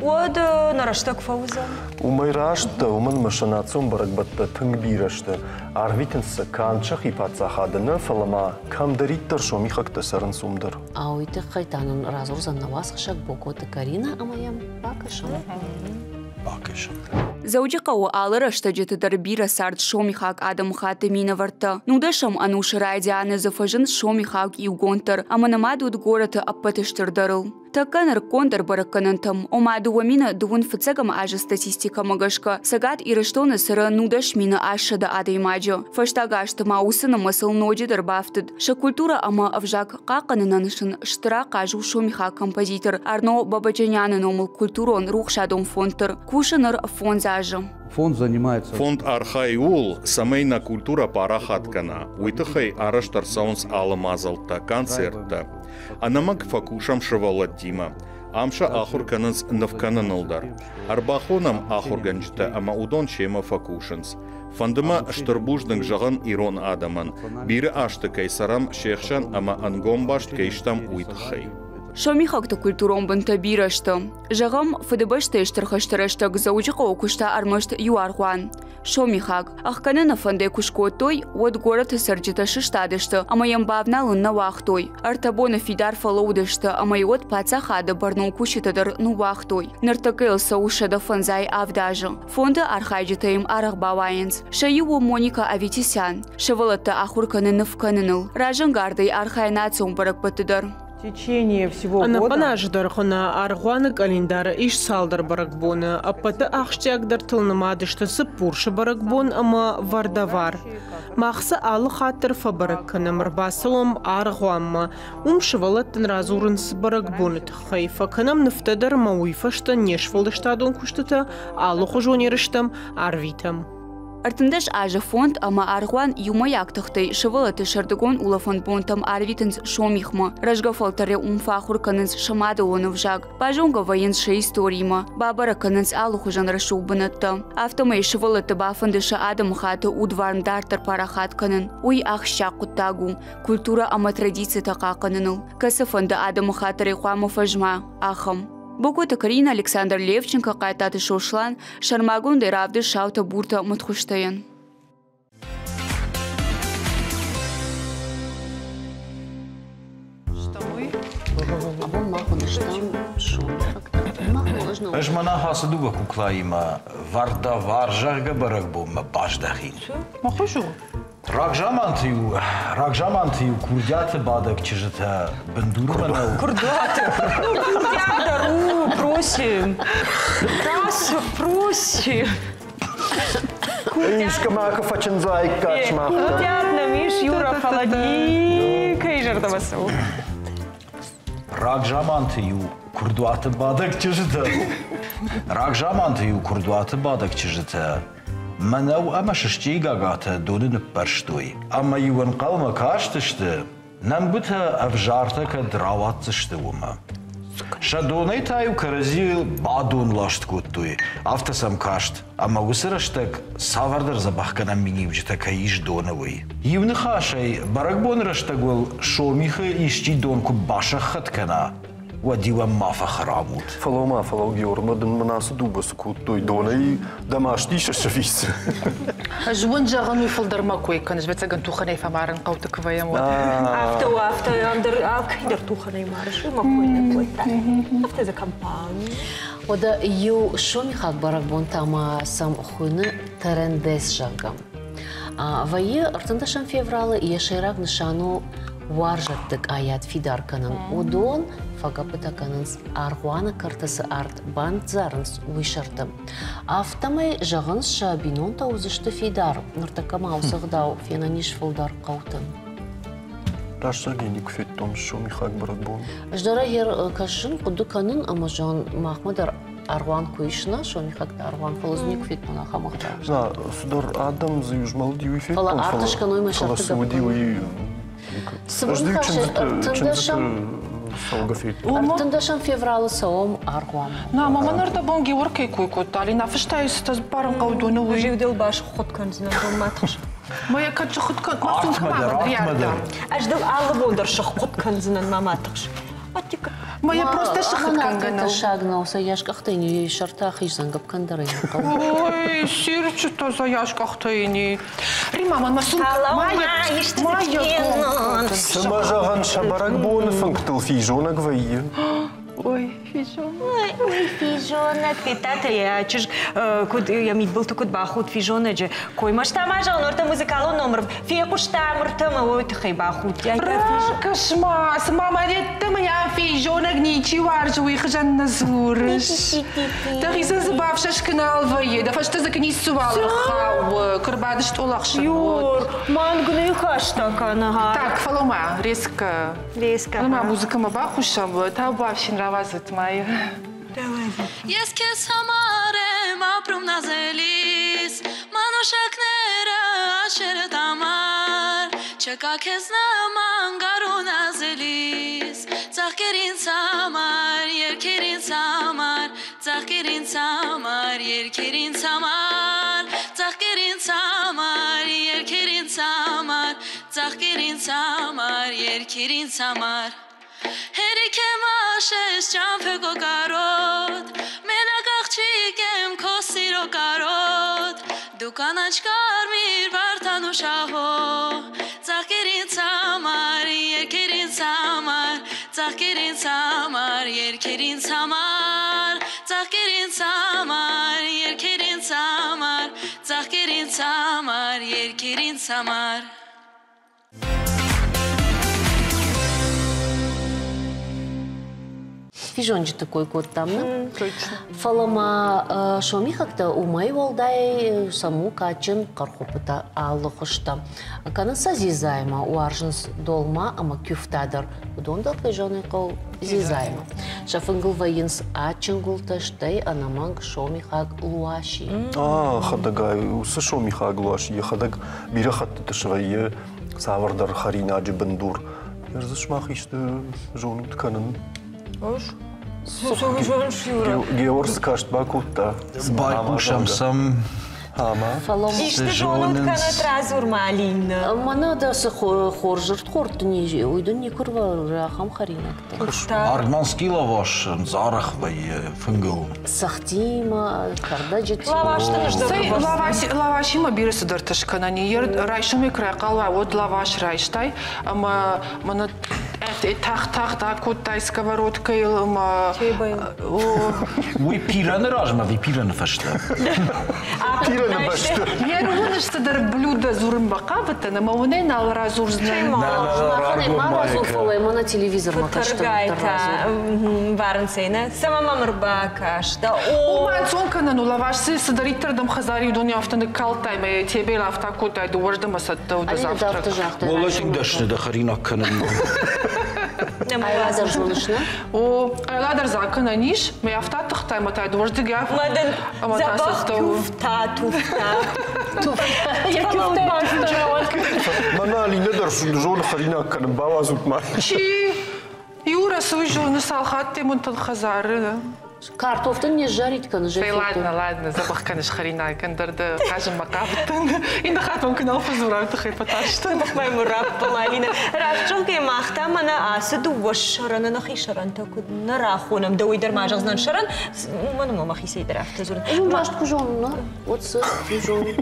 B: уӕд нӕ рӕстӕг фӕуыдзӕн.
E: Уымӕй раст дӕ, уымӕн ӕмӕ сӕ национ бӕрӕгбӕттӕ тынг бирӕ сты. Арвитынц сӕ канд сӕхи паддзахады нӕ, фӕлӕ ма кӕмдӕриддӕр сомихӕгтӕ цӕрынц, уым дӕр.
D: А уый тыххӕй та нын радзурдзӕн нӕ уацхӕссӕг Бокоты Каринӕ ӕмӕ йӕм бакӕсӕм.
C: Бакӕсӕм.
G: Дзӕуджыхъӕуы алы рӕстӕджыты дӕр бирӕ цард сомихаг адӕмыхатты минӕвӕрттӕ. Нудӕсӕм ӕнусы райдианы дзы фӕзынд сомихаг иугонд дӕр ӕмӕ нымад уыд горӕты ӕппӕты стырдӕрыл. Тӕккӕ нырыккондӕр бӕрӕггӕнӕнтӕм, ома 2000 фыццӕгӕм азы статистикӕмӕ гӕсгӕ, Цӕгат Ирыстоны цӕры 19 800 адӕймаджы. Фӕстаг азты ма уыцы нымӕцыл ноджыдӕр бафтыд. Сӕ культурӕ ӕмӕ ӕвзаг хъахъхъӕнынӕн сын стыр ахъаз у сомихаг композитор Арно Бабаджаняны номыл культурон-рухсадон фонд дӕр. Кусы ныр фондз азы.
H: Фонд занимается.
I: Фонд архайы ууыл, цӕмӕй нӕ культурӕ парахат кӕна. Уый тыххӕй арӕзт ӕрцӕуынц алы мадзӕлттӕ, концерттӕ. Ӕнӕмӕнг фӕкусӕм сывӕллӕттимӕ. Ам сӕ ахуыр кӕнынц ныв кӕныныл дӕр. Ӕрбахонӕм ахуыргӕнджытӕ ӕмӕ уыдон семӕ фӕкусынц. Фӕнды мӕ стыр бузныг зӕгъын ирон адӕмӕн, бирӕ азты кӕй цӕрӕм се хсӕн ӕмӕ ӕнгом баст кӕй стӕм, уый тыххӕй.
G: Сомихӕгты культурон бынтӕ бирӕ сты. Зӕгъӕм, Фыдыбӕстӕйы Стыр хӕсты рӕстӕг Дзӕуджыхъӕуы куыста ӕрмӕст иу аргъуан. Сомихаг. Ӕхгӕныны фӕндӕй куы скодтой, уӕд горӕты цӕрджытӕ сыстадысты ӕмӕ йӕм бавналын нӕ уагътой. Ӕртӕ боны фидар фӕлӕууыдысты ӕмӕ йӕ уӕд паддзахады бӕрнон кусджытӕ дӕр ныууагътой. Ныртӕккӕ йыл цӕуы 157 азы. Фонды архайджытӕ йӕм арӕх бауайынц. Сӕ иу у Моника Аветисян. Сывӕллӕттӕ ахуыр кӕны ныв кӕныныл. Разӕнгардӕй архайы национ бӕрӕгбӕтты дӕр.
J: Ӕнӕхъӕн азы дӕргъы нӕ аргъуаны къӕлиндары ис цалдӕр бӕрӕгбоны. Ӕппӕты ахсджиагдӕртыл нымад сты Цыппурсы бӕрӕгбон ӕмӕ Вардавар. Мах сӕ алы хатт дӕр фӕбӕрӕг кӕнӕм, ӕрбацӕуӕм аргъуанмӕ. Уым сывӕллӕттӕн радзурынц бӕрӕгбоны тыххӕй, фӕкӕнӕм нывтӕ дӕр ӕмӕ уый фӕстӕ не сфӕлдыстадон куыстытӕ алыхуызон ерыстӕм арвитӕм.
G: 13 азы фонд ӕмӕ аргъуан иумӕйаг тыхтӕй сывӕллӕтты сӕрдыгон улӕфӕн бонтӕм арвитынц Сомихмӕ. Рӕзгӕ фӕлтӕры уым фӕахуыр кӕнынц сӕ мадӕлон ӕвзаг, базонгӕ вӕййынц сӕ историимӕ, бабӕрӕг кӕнынц алыхуызон рӕсугъд бынӕттӕ. Афтӕмӕй сывӕллӕтты бафӕнды сӕ адӕмыхатты удварн дарддӕр парахат кӕнын. Уый ахсджиаг хъуыддаг у культурӕ ӕмӕ традицитӕ хъахъхъӕныныл, кӕцыфӕнды адӕмыхатт дӕр хъуамӕ фӕзма, ахӕм. Бокоты Карина, Александр Левченко, Хъайтаты Сослан, сӕрмагондӕй равдыст саутӕ-буртӕ мыдхуызтӕйӕн.
D: Абон мах уыдыстӕм сомихӕгтӕ.
C: Ӕз мӕнӕ ацы дыууӕ куклаимӕ Вардавар, зӕгъгӕ, бӕрӕгбонмӕ баздӕхин.
A: Ма хорз у.
C: Рагзаманты-иу рагзаманты-иу курдиаты бадӕг чызджытӕ бындурмӕ нӕ
B: Куырдуаты. Ну, курдиат дӕр у, просим. Раз, просим.
E: Искӕмӕ куы фӕчындзаиккат сымах дӕр.
B: Курдиат нӕм ис, Юра, фӕлӕ никӕй зӕрдӕмӕ цӕуы.
C: Рагзаманты-иу куырдуаты бадӕг чызджытӕ Рагзаманты-иу куырдуаты бадӕг чызджытӕ мӕнӕу ӕмӕ сысджыйы гагатӕ доны ныппӕрстой ӕмӕ-иу ӕнхъӕлмӕ кастысты, нӕмгуытӕ ӕвзартӕ кӕд рауадздзысты, уымӕ. Сӕ донӕй та-иу кӕрӕдзийыл бадонласт кодтой, афтӕ сӕм каст, ӕмӕ уыцы рӕстӕг цавӕрдӕр дзӕбӕхгӕнӕн миниуджытӕ кӕй ис доны, уый. Иу ныхасӕй, бӕрӕгбоны рӕстӕг уыл Сомихы исчи дон куы басӕххӕтт кӕна, уӕд-иу ӕм ма фӕхӕрам ут.
E: Фӕлӕуу-ма, фӕлӕуу, Геор, ӕмӕ дын мын ацы дубы цы кодтой? Донӕй дӕ маст исыс ӕви цы?
A: Ӕз уын зӕгъын, уый фылдӕр мӕ кой кӕныс, ӕвӕццӕгӕн тухӕнӕй фӕмарын хъӕуты куы вӕййӕм, уӕд.
B: Афтӕ у, афтӕ, ӕндӕр алкӕй дӕр тухӕнӕй марыс, уый мӕ кой нӕ кодта. Афтӕ за компанию.
D: Уӕдӕ иу сомихаг бӕрӕгбон та ма сӕм хуыйны Терендес, зӕгъгӕ. Вӕййы 13 февралы йӕ сӕйраг нысан у уарзӕтты къайад фидар кӕнын. Уыдон фӕгӕппытӕ кӕнынц аргъуаны кӕрты цы арт бандзарынц, уый сӕрты. Афтӕмӕй, зӕгъынц, сӕ бинонтӕ уыдзысты фидар. Ныртӕккӕ ма уыцы ӕгъдау фенӕн ис фылдӕр хъӕуты.
E: Рӕстӕгӕй никуы федтон сомихаг бӕрӕгбон.
D: Ӕз дӕр ӕгӕр кӕсын, хъуыды кӕнын ӕмӕ зӕгъын, махмӕ дӕр аргъуан куы ис нӕ, сомихӕгты аргъуан, фӕлӕ дзы никуы федтон ахӕм ӕгъдау.
E: На, цыдӕр адӕм дзы иу змӕлд иу федтон,
D: фӕлӕ арт скӕной мӕ
E: фӕлӕ цы уыди, уый
D: Цы ныхасы 13 февралы цӕуӕм аргъуанмӕ.
A: На, мама нырдӕбон Геор кӕй кой кодта, Алина фыста цы барын хъӕуы доны уый.
B: Ӕз-иу басхуыд кӕндзынӕн дон ма тыхс.
A: Ма йӕ кӕд сыхуыд кӕн, ма сумкӕ ма
C: артмӕ дӕр.
B: Ӕз дыл алы бон дӕр сыххуыд кӕндзынӕн, ма ма тыхс.
A: Ма йӕ просто сыхуыд кӕнгӕ нӕу.
D: Тӕссаг нӕу, сӕ йас къӕхтӕй не сӕртӕ ахиздзӕн, гӕпкӕн дӕр ӕй нӕ хъӕуы.
A: Ой, сирчытӕ сӕ йас къӕхтӕй не. Рима, мӕнмӕ сумка. Ма йӕ
E: Цымӕ зӕгъӕн, сӕ бӕрӕгбоны фынгтыл физонӕг вӕййы?
A: Ой, физонӕг.
B: Ой, физонӕг. Федтат йӕ чызг куыд йӕ мидбылты куыд бахудт физонӕджы коймӕ. Стӕ ма зӕгъын, ӕртӕ музыкалон номыр фехъуыстам ӕртӕмӕ уый тыххӕй бахудт.
A: Ракӕс-ма, цыма мӕ йеддӕмӕ йӕ физонӕг ничи уарзы, уый хуызӕн нӕ дзурыс. Дӕхицӕн дзы бафсӕс куы нал вӕййы, дӕ фӕстӕ дзы куы ницыуал ӕрхауы, куы рбады стъол ӕхсӕн.
B: Юр, мӕнг ныхӕстӕ кӕны.
A: Так, фӕлӕуу-ма, резко.
B: Резко.
A: Ну, ма музыкӕмӕ бахъусӕм, таубавсин рауадзут ма.
H: Ես քեզ համար եմ ապրում նազելիս, մանուշակները աչերդ համար, չկա քեզ նման գարուն ազելիս, ծաղկեր ինձ համար, երգեր ինձ համար, ծաղկեր ինձ համար, երգեր ինձ համար, ծաղկեր ինձ համար, երգեր ինձ համար, ծաղկեր ինձ համար, երգեր ինձ համար։ Հերիք եմ աշես ճամփը քո կարոտ, մենակ աղջիկ եմ քո սիրո կարոտ, դու կանաչ կարմիր վարդան ու շահո, ծաղկեր ինձ համար, երգեր ինձ համար, ծաղկեր ինձ համար, երգեր ինձ համար, ծաղկեր ինձ համար, երգեր ինձ համար, ծաղկեր ինձ համար, երգեր ինձ համար։
D: Физонджыты кой кодтам, нӕ? Фӕлӕ ма сомихӕгтӕ уымӕй уӕлдай сӕм у кадджын хъӕрхуыппытӕ алы хуызтӕ. Кӕнынц сӕ дзидзаимӕ, уарзынц долма ӕмӕ кюфтӕ дӕр. Уыдон дӕр, кӕй зӕгъын хъӕуы, дзидзаимӕ. Сӕ фынгыл вӕййынц адджын гуылтӕ, стӕй ӕнӕмӕнг сомихаг луаси.
E: Хӕдӕгай, уыцы сомихаг луаси йӕхӕдӕг бирӕ хӕттыты свӕййы цавӕрдӕр хӕринаджы бындур. Ӕз дзы сымах исты зонут кӕнын? Геор цы каст бакодта?
C: Байхъусӕм сӕм.
B: Исты зонут кӕнӕт радзур-ма, Алина.
D: Мӕнӕ дӕ цы хорз ӕрдхорд дын ис, уый дын никуы ахӕм хӕринӕгтӕ.
C: Арманский лаваш арӕх вӕййы фынгыл.
D: Цӕхтимӕ, кӕрдӕджытимӕ.
A: Лавашимӕ бирӕ цыдӕртӕ скӕнӕн и. Райсомӕй куы райхъал уай, уӕд лаваш райстай ӕмӕ мӕнӕ тагъд-тагъд акодтай сковородкӕйыл ӕмӕ
C: Уый пирӕны размӕ ӕви пирӕны фӕстӕ?
E: Пирӕны бӕсты.
A: Йӕ уыныс цыдӕр блюдо дзурын бахъавыдтӕн ӕмӕ уынӕй нал радзурдзынӕн.
D: Ма радзур, фӕлӕ мӕнӕ телевизормӕ кӕстӕн
B: Мбарынц ӕй, нӕ? Цӕмӕ мӕм ӕрбакастӕ?
A: О, мӕнцон кӕнӕн у, лаваш цыдӕриддӕр дӕм хӕдзари уыдон афтӕ ныккалдтай ӕмӕ тебел афтӕ кодтай, дыууӕрдӕмӕ цӕттӕ у дӕ завтрак.
C: Уӕлӕ тынг дӕсны дӕ хӕринаг кӕнынмӕ.
D: Къайла дӕр зоныс, нӕ?
A: О, къайла дӕр дзаг кӕнӕн ис, мӕ афтӕ тыхтай ӕмӕ та дыууӕрдыгӕй ӕмӕ та цӕттӕ у.
B: Туфта, туфта.
E: Мӕнӕ Алинӕ дӕр зоны хӕринаг кӕнын, бауадзут ма.
A: Чи? Юра, цы уый зоны, цал хатты мын хӕдзары?
D: Картоф дын не сзарид кӕны,
A: Ладно, ладно, дзӕбӕх кӕныс хӕринаг, ӕндӕр дӕ хъазынмӕ хъавыдтӕн. Иннӕ хатт мӕм куы нал фӕдзура, тыххӕй фӕтарстӕн.
B: Мӕм раппӕл, Алинӕ. Раст зӕгъгӕ, мах та мӕнӕ ацы дыууӕ сӕрӕны нӕхи сӕрӕнтӕ куыд нӕ рахонӕм, дӕуӕй дӕр ма зӕгъдзынӕн сӕрӕн, уымӕн ӕмӕ мӕхицӕй дӕр афтӕ дзурын.
D: Ӕз раст куы зонын, нӕ, уӕд цы зонын?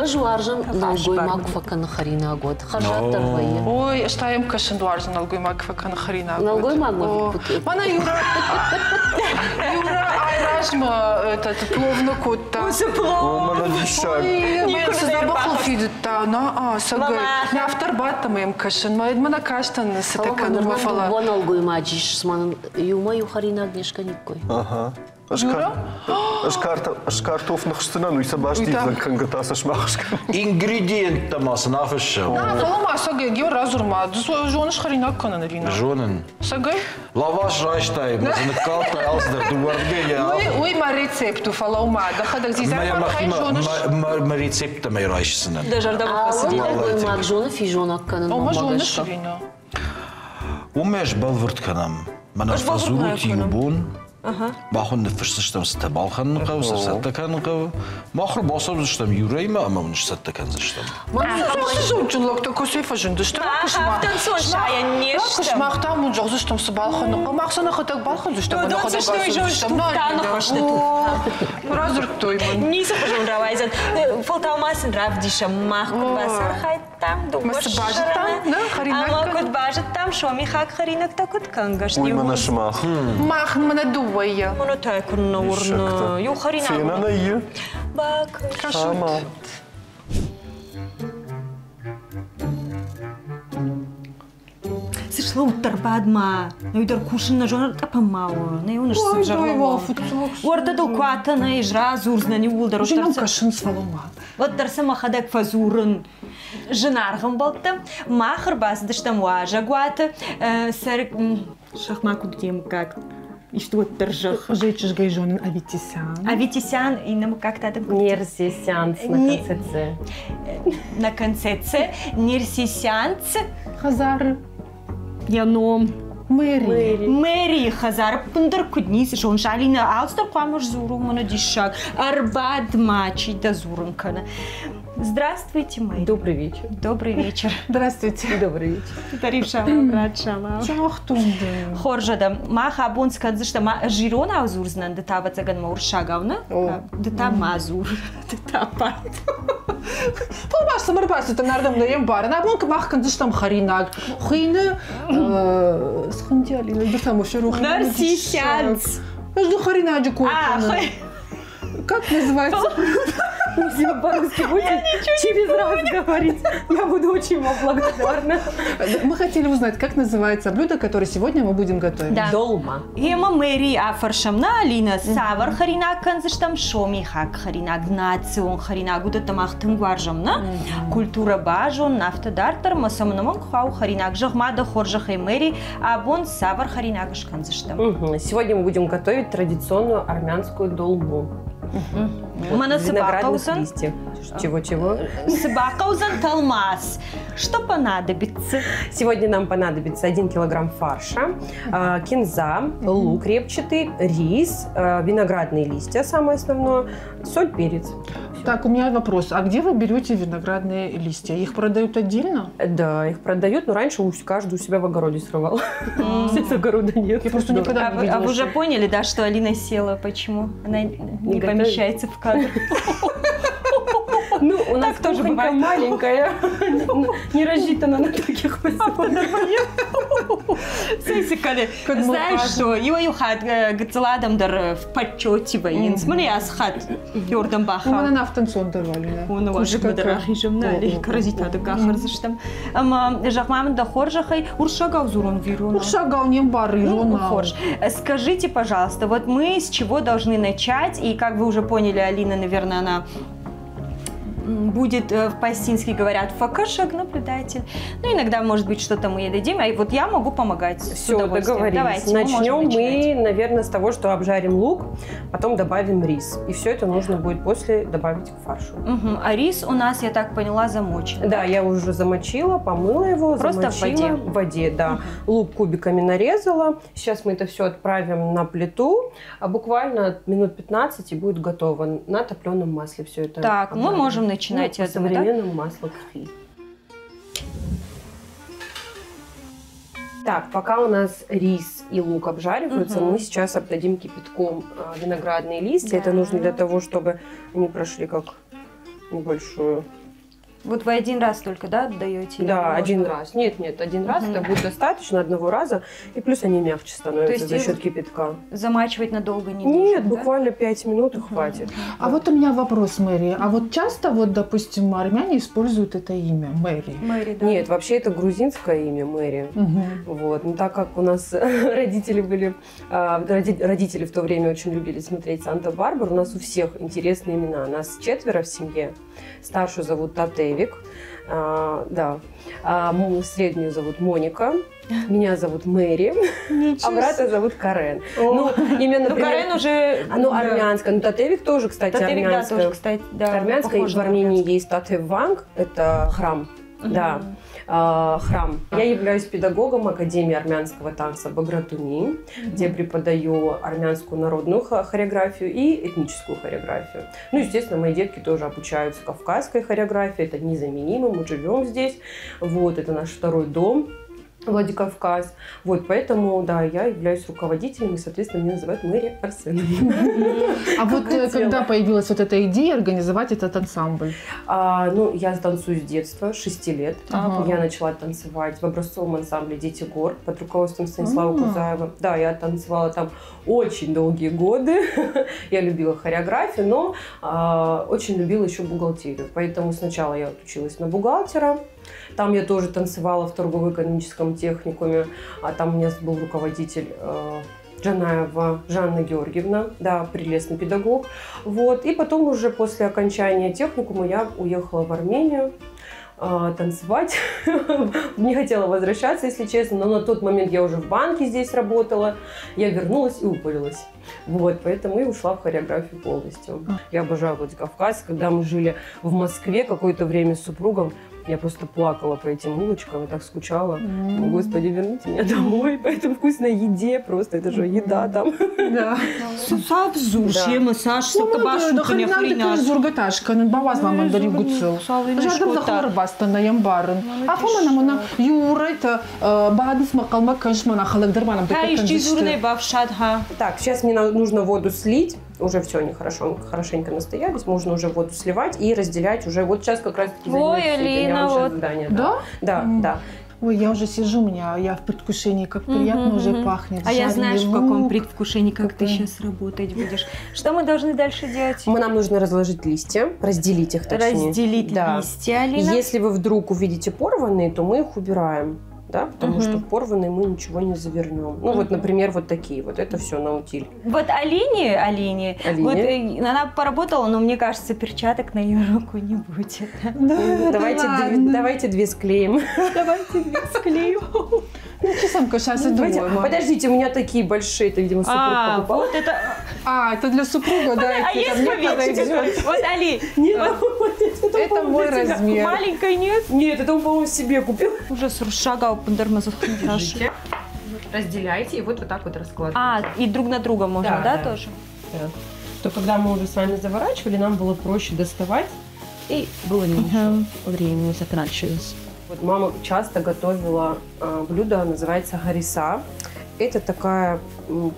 D: Ӕз уарзын нӕлгоймаг куы фӕкӕны хӕринаг, уӕд хӕрзаддӕр вӕййы.
A: Ой, ӕз та йӕм кӕсын уарзын нӕлгоймаг куы фӕкӕны хӕринаг.
D: Нӕлгоймагмӕ
A: Мӕнӕ Юра. Юра айразмӕ этот плов накодта.
B: Уыцы плов!
E: О, мӕнӕ диссаг.
A: Ой, цы дзӕбӕхыл фидыдта, на, сӕгӕй. Автор бадт ӕмӕ йӕм кӕсын. Мӕ мӕнӕ кастӕн цытӕ кӕнынмӕ, фӕлӕ.
D: Дыууӕ нӕлгоймаджы ис, цыма нын иумӕ иу хӕринаг не скӕниккой.
E: Ага. Ӕз картоф ныхсдзынӕн, уый сӕ бастидзӕн кӕнгӕ та сӕ смах скӕн.
C: Ингредиенттӕ ма сын афыссӕм.
A: На, фӕлӕ ма сӕгӕй, Геор, радзур ма, ды зоныс хӕринаг кӕнын ӕви нӕ?
C: Зонын.
A: Сӕгӕй?
C: Лаваш райстай, ӕмӕ дзы ныккалдтай алцыдӕр дыууӕрдыгӕй йӕ.
A: Уый мӕ рецепт у, фӕлӕуу-ма, дӕхӕдӕг дзидза зоныс?
C: Мӕ рецепттӕ мӕ райсдзынӕн.
B: Дӕ зӕрдӕмӕ фӕцыди?
D: Нӕлгоймаг зоны физонӕг кӕнын
A: Ома зоныс ӕви нӕ?
C: Уымӕ сбӕлвырд кӕнӕм. Мӕнӕ фӕдзурут иу бон, Мах уын ныффысдзыстӕм, цытӕ балхӕнын хъӕуы, цы цӕттӕ кӕнын хъӕуы. Мах ӕрбацӕудзыстӕм Юрӕимӕ ӕмӕ уын сцӕттӕ кӕндзыстӕм.
A: Уыцы зондджын лӕгтӕ кӕцӕй фӕзындысты?
B: Афтӕ сайӕн не стӕм.
A: Мах та уын зӕгъдзыстӕм, цы балхӕнын хъӕуы. Мах сӕ нӕхӕдӕг балхӕндзыстӕм, нӕхӕдӕг бацӕудзыстӕм. Радзырдтой мын.
B: Ницы хуызон рауайдзӕн. Фӕлтау ма сын равдисӕм, мах куыд бацархайдтам дыууӕ
A: базыдтам,
B: Ӕмӕ куыд базыдтам, сомихаг хӕринӕгтӕ куыд кӕнгӕ сты.
E: Уый мӕнӕ сымах.
A: Мах мӕнӕ дыууӕйы.
B: Мӕнӕ та куыннӕ уырны. Иу хӕринаг.
E: Фенӕн ӕй и?
B: Бакӕсут. Цы слӕуддӕр бад-ма, нӕ дӕр кусын нӕ зоны, тъӕпӕн ма у, нӕ уыныс цы взӕр Уӕртӕ дыл куатӕ нӕ ис, радзурдзынӕн иууылдӕр.
A: Зынӕн кӕсынц, фӕлӕ-ма.
B: Уӕддӕр сӕ мӕхӕдӕг фӕдзурын. Зынаргъ ӕмбӕлттӕ, мах ӕрбацыдыстӕм уазӕгуаты. Сӕр сӕхмӕ куыд де мыггаг? Исты уӕддӕр зӕгъ.
A: Ӕз чызгӕй зонын Аветисян.
B: Аветисян, иннӕ мыггаг та дын
K: Нерсисянц на конце Ц.
B: На конце Ц. Нерсисянц.
A: Хӕдзары.
B: Йӕ ном.
A: Мэри.
B: Мэри хӕдзары ӕппындӕр куыд ницы зоныс, Алинӕ, алцыдӕр хъуамӕ сдзурон, мӕнӕ диссаг. Ӕрбад ма, чи дӕ дзурын кӕны. Здравствуйте, Мэри.
K: Добрый вечер.
B: Добрый вечер.
A: Здравствуйте.
K: Добрый вечер.
B: Тариф шалам, брат шалам.
A: Загътон
B: Хорз адӕм, мах абон скӕндзыстӕм, ӕз иронау дзурдзынӕн, ды та, ӕвӕццӕгӕн, мӕ уырыссагау, нӕ? Ды та ма дзур, ды та бад.
A: Фӕлӕ цы ӕрбацыдтӕн ардӕм нӕ ӕмбарын. Абон мах кӕндзыстӕм хӕринаг. Хуыйны схуынди Алина, ды там усе рухи.
B: Нарсисянц.
A: Ӕз ды хӕринаджы кой кӕнын. Как называется?
K: Если по-русски будете через раз говорить, я буду очень вам благодарна.
A: Мы хотели узнать, как называется блюдо, которое сегодня мы будем готовить.
B: Да.
K: Долма.
B: Гъемӕ Мэри афӕрсӕм нӕ, Алинӕ, цавӕр хӕринаг кӕндзыстӕм сомихаг хӕринаг, национ хӕринаг, уыдӕттӕ мах тынг уарзӕм, нӕ? Культурӕ базонын, афтӕ дарддӕр ӕмӕ сӕм ӕнӕмӕнг хъӕуы хӕринаг. Зӕгъ-ма дӕ хорзӕхӕй, Мэри, абон цавӕр хӕринаг скӕндзыстӕм?
K: Сегодня мы будем готовить традиционную армянскую долму.
B: Мӕнӕ цы бахъӕудзӕн?
K: Чего-чего?
B: Цы бахъӕудзӕн тӕлмац? Что понадобится?
K: Сегодня нам понадобится 1 килограмм фарша, кинза, лук репчатый, рис, виноградные листья, самое основное, соль, перец.
A: Так, у меня вопрос. А где вы берете виноградные листья? Их продают отдельно?
K: Да, их продают, но раньше каждый у себя в огороде срывал. Сейчас огорода нет.
A: Я просто никогда не видела.
B: А вы уже поняли, да, что Алина села? Почему? Она не помещается в кадр.
K: Ну, у нас тоже бывает маленькая, не рассчитана на таких
B: Знаешь что, иуӕй-иу хатт гыццыл адӕм дӕр в почете вӕййынц. Мӕнӕ ацы хатт Йордан бахауд.
A: Уымӕн ӕнӕфтӕнцон дӕр Алинӕ.
B: Уазӕгмӕ дӕр ахизӕм, нӕ, кӕрӕдзи та дыккаг ахӕрдзыстӕм. Ӕмӕ, зӕгъ-ма мын дӕ хорзӕхӕй, уырыссагау дзурон иронау?
A: Уырыссагау не мбары иронау.
B: Хорз. Скажите, пожалуйста, вот мы с чего должны начать? И как вы уже поняли, Алина, наверное, она будет в палестински говорят факашек наблюдатель. Ну, иногда, может быть, что-то мы ей дадим, а вот я могу помогать.
K: Все, договорились.
B: Давайте,
K: Начнем мы, наверное, с того, что обжарим лук, потом добавим рис. И все это нужно будет после добавить к фаршу.
B: Угу. А рис у нас, я так поняла, замочен.
K: Да, да? Я уже замочила, помыла его.
B: Просто
K: замочила.
B: в воде?
K: В воде, да. Угу. Лук кубиками нарезала. Сейчас мы это все отправим на плиту. А буквально минут 15 и будет готово. На топленом масле все это.
B: Так, обжарим. Мы можем начинать,
K: ну,
B: я думаю, да?
K: Современном масло кхи. Так, пока у нас рис и лук обжариваются, мы сейчас обдадим кипятком виноградные листья.
B: Да.
K: Это нужно для того, чтобы они прошли как небольшую
L: Вот вы один раз только, да, отдаете?
K: Да, один раз. Нет, нет, один раз это будет достаточно, одного раза. И плюс они мягче становятся за счет кипятка.
L: Замачивать надолго не нужно?
K: Нет, буквально 5 минут и хватит.
A: А вот у меня вопрос, Мэри. А вот часто, вот, допустим, армяне используют это имя, Мэри?
L: Мэри, да.
K: Нет, вообще это грузинское имя Мэри. Вот. Но так как у нас родители были, родители в то время очень любили смотреть Санта-Барбару, у нас у всех интересные имена. Нас 4 в семье. Старшую зовут Татевик, да, среднюю зовут Моника, меня зовут Мэри, а брата зовут Карен. Ну, имя, например,
B: ну, Карен уже...
K: Ну, армянское. Ну, Татевик тоже, кстати,
L: Татевик,
K: армянское.
L: Да, тоже, кстати, да,
K: армянское. В Армении есть Татеванг, это храм. Да, храм. Я являюсь педагогом Академии армянского танца Багратуни, где преподаю армянскую народную хореографию и этническую хореографию. Ну, естественно, мои детки тоже обучаются кавказской хореографии. Это незаменимо, мы живем здесь. Вот, это наш второй дом. Владикавказ. Вот, поэтому, да, я являюсь руководителем, и, соответственно, меня называют Мэри Арсеновна.
A: А вот когда появилась вот эта идея организовать этот ансамбль?
K: Ну, я танцую с детства, с 6 лет. Я начала танцевать в образцовом ансамбле «Дети гор» под руководством Станислава Кузаева. Да, я танцевала там очень долгие годы. Я любила хореографию, но очень любила еще бухгалтерию. Поэтому сначала я училась на бухгалтера. Там я тоже танцевала в торгово-экономическом техникуме. А там у меня был руководитель Джанаева Жанна Георгиевна, да, прелестный педагог. Вот. И потом уже после окончания техникума я уехала в Армению танцевать. Не хотела возвращаться, если честно, но на тот момент я уже в банке здесь работала. Я вернулась и уволилась. Вот, поэтому и ушла в хореографию полностью. Я обожаю Владикавказ. Когда мы жили в Москве какое-то время с супругом, я просто плакала по этим улочкам и так скучала. Господи, верните меня домой по этой вкусной еде. Просто это же еда там.
A: Да.
K: Так, сейчас мне нужно воду слить. Уже все, они хорошо, хорошенько настоялись. Можно уже воду сливать и разделять уже. Вот сейчас как раз-таки
L: Ой, Алина, вот.
K: Задание,
A: да?
K: Да, да.
A: Ой, я уже сижу, у меня, я в предвкушении, как приятно уже пахнет.
L: А я знаешь, в каком предвкушении, как ты сейчас работать будешь. Что мы должны дальше делать?
K: Нам нужно разложить листья, разделить их, точнее.
L: Разделить листья, Алина.
K: Если вы вдруг увидите порванные, то мы их убираем. Да, потому что в порванные мы ничего не завернем. Ну вот, например, вот такие вот. Это все на утиль.
L: Вот Алине, вот, она поработала, но мне кажется, перчаток на ее руку не будет.
A: Да,
K: давайте две склеим.
L: Давайте две склеим.
A: Ну, сейчас
K: Подождите, у меня такие большие, это, видимо, супруг покупал.
L: Вот это...
A: А, это для супруга, да.
L: А есть поменьше? Вот, Али.
K: Нет,
A: это мой размер.
L: Маленькой нет?
K: Нет, это он, по-моему, себе купил.
L: Уже шагал
K: Разделяйте и вот так вот раскладывайте.
L: А, и друг на друга можно, да, тоже?
K: Да. То когда мы уже с вами заворачивали, нам было проще доставать и было меньше времени затрачивалось. Вот мама часто готовила блюдо, называется хариса. Это такая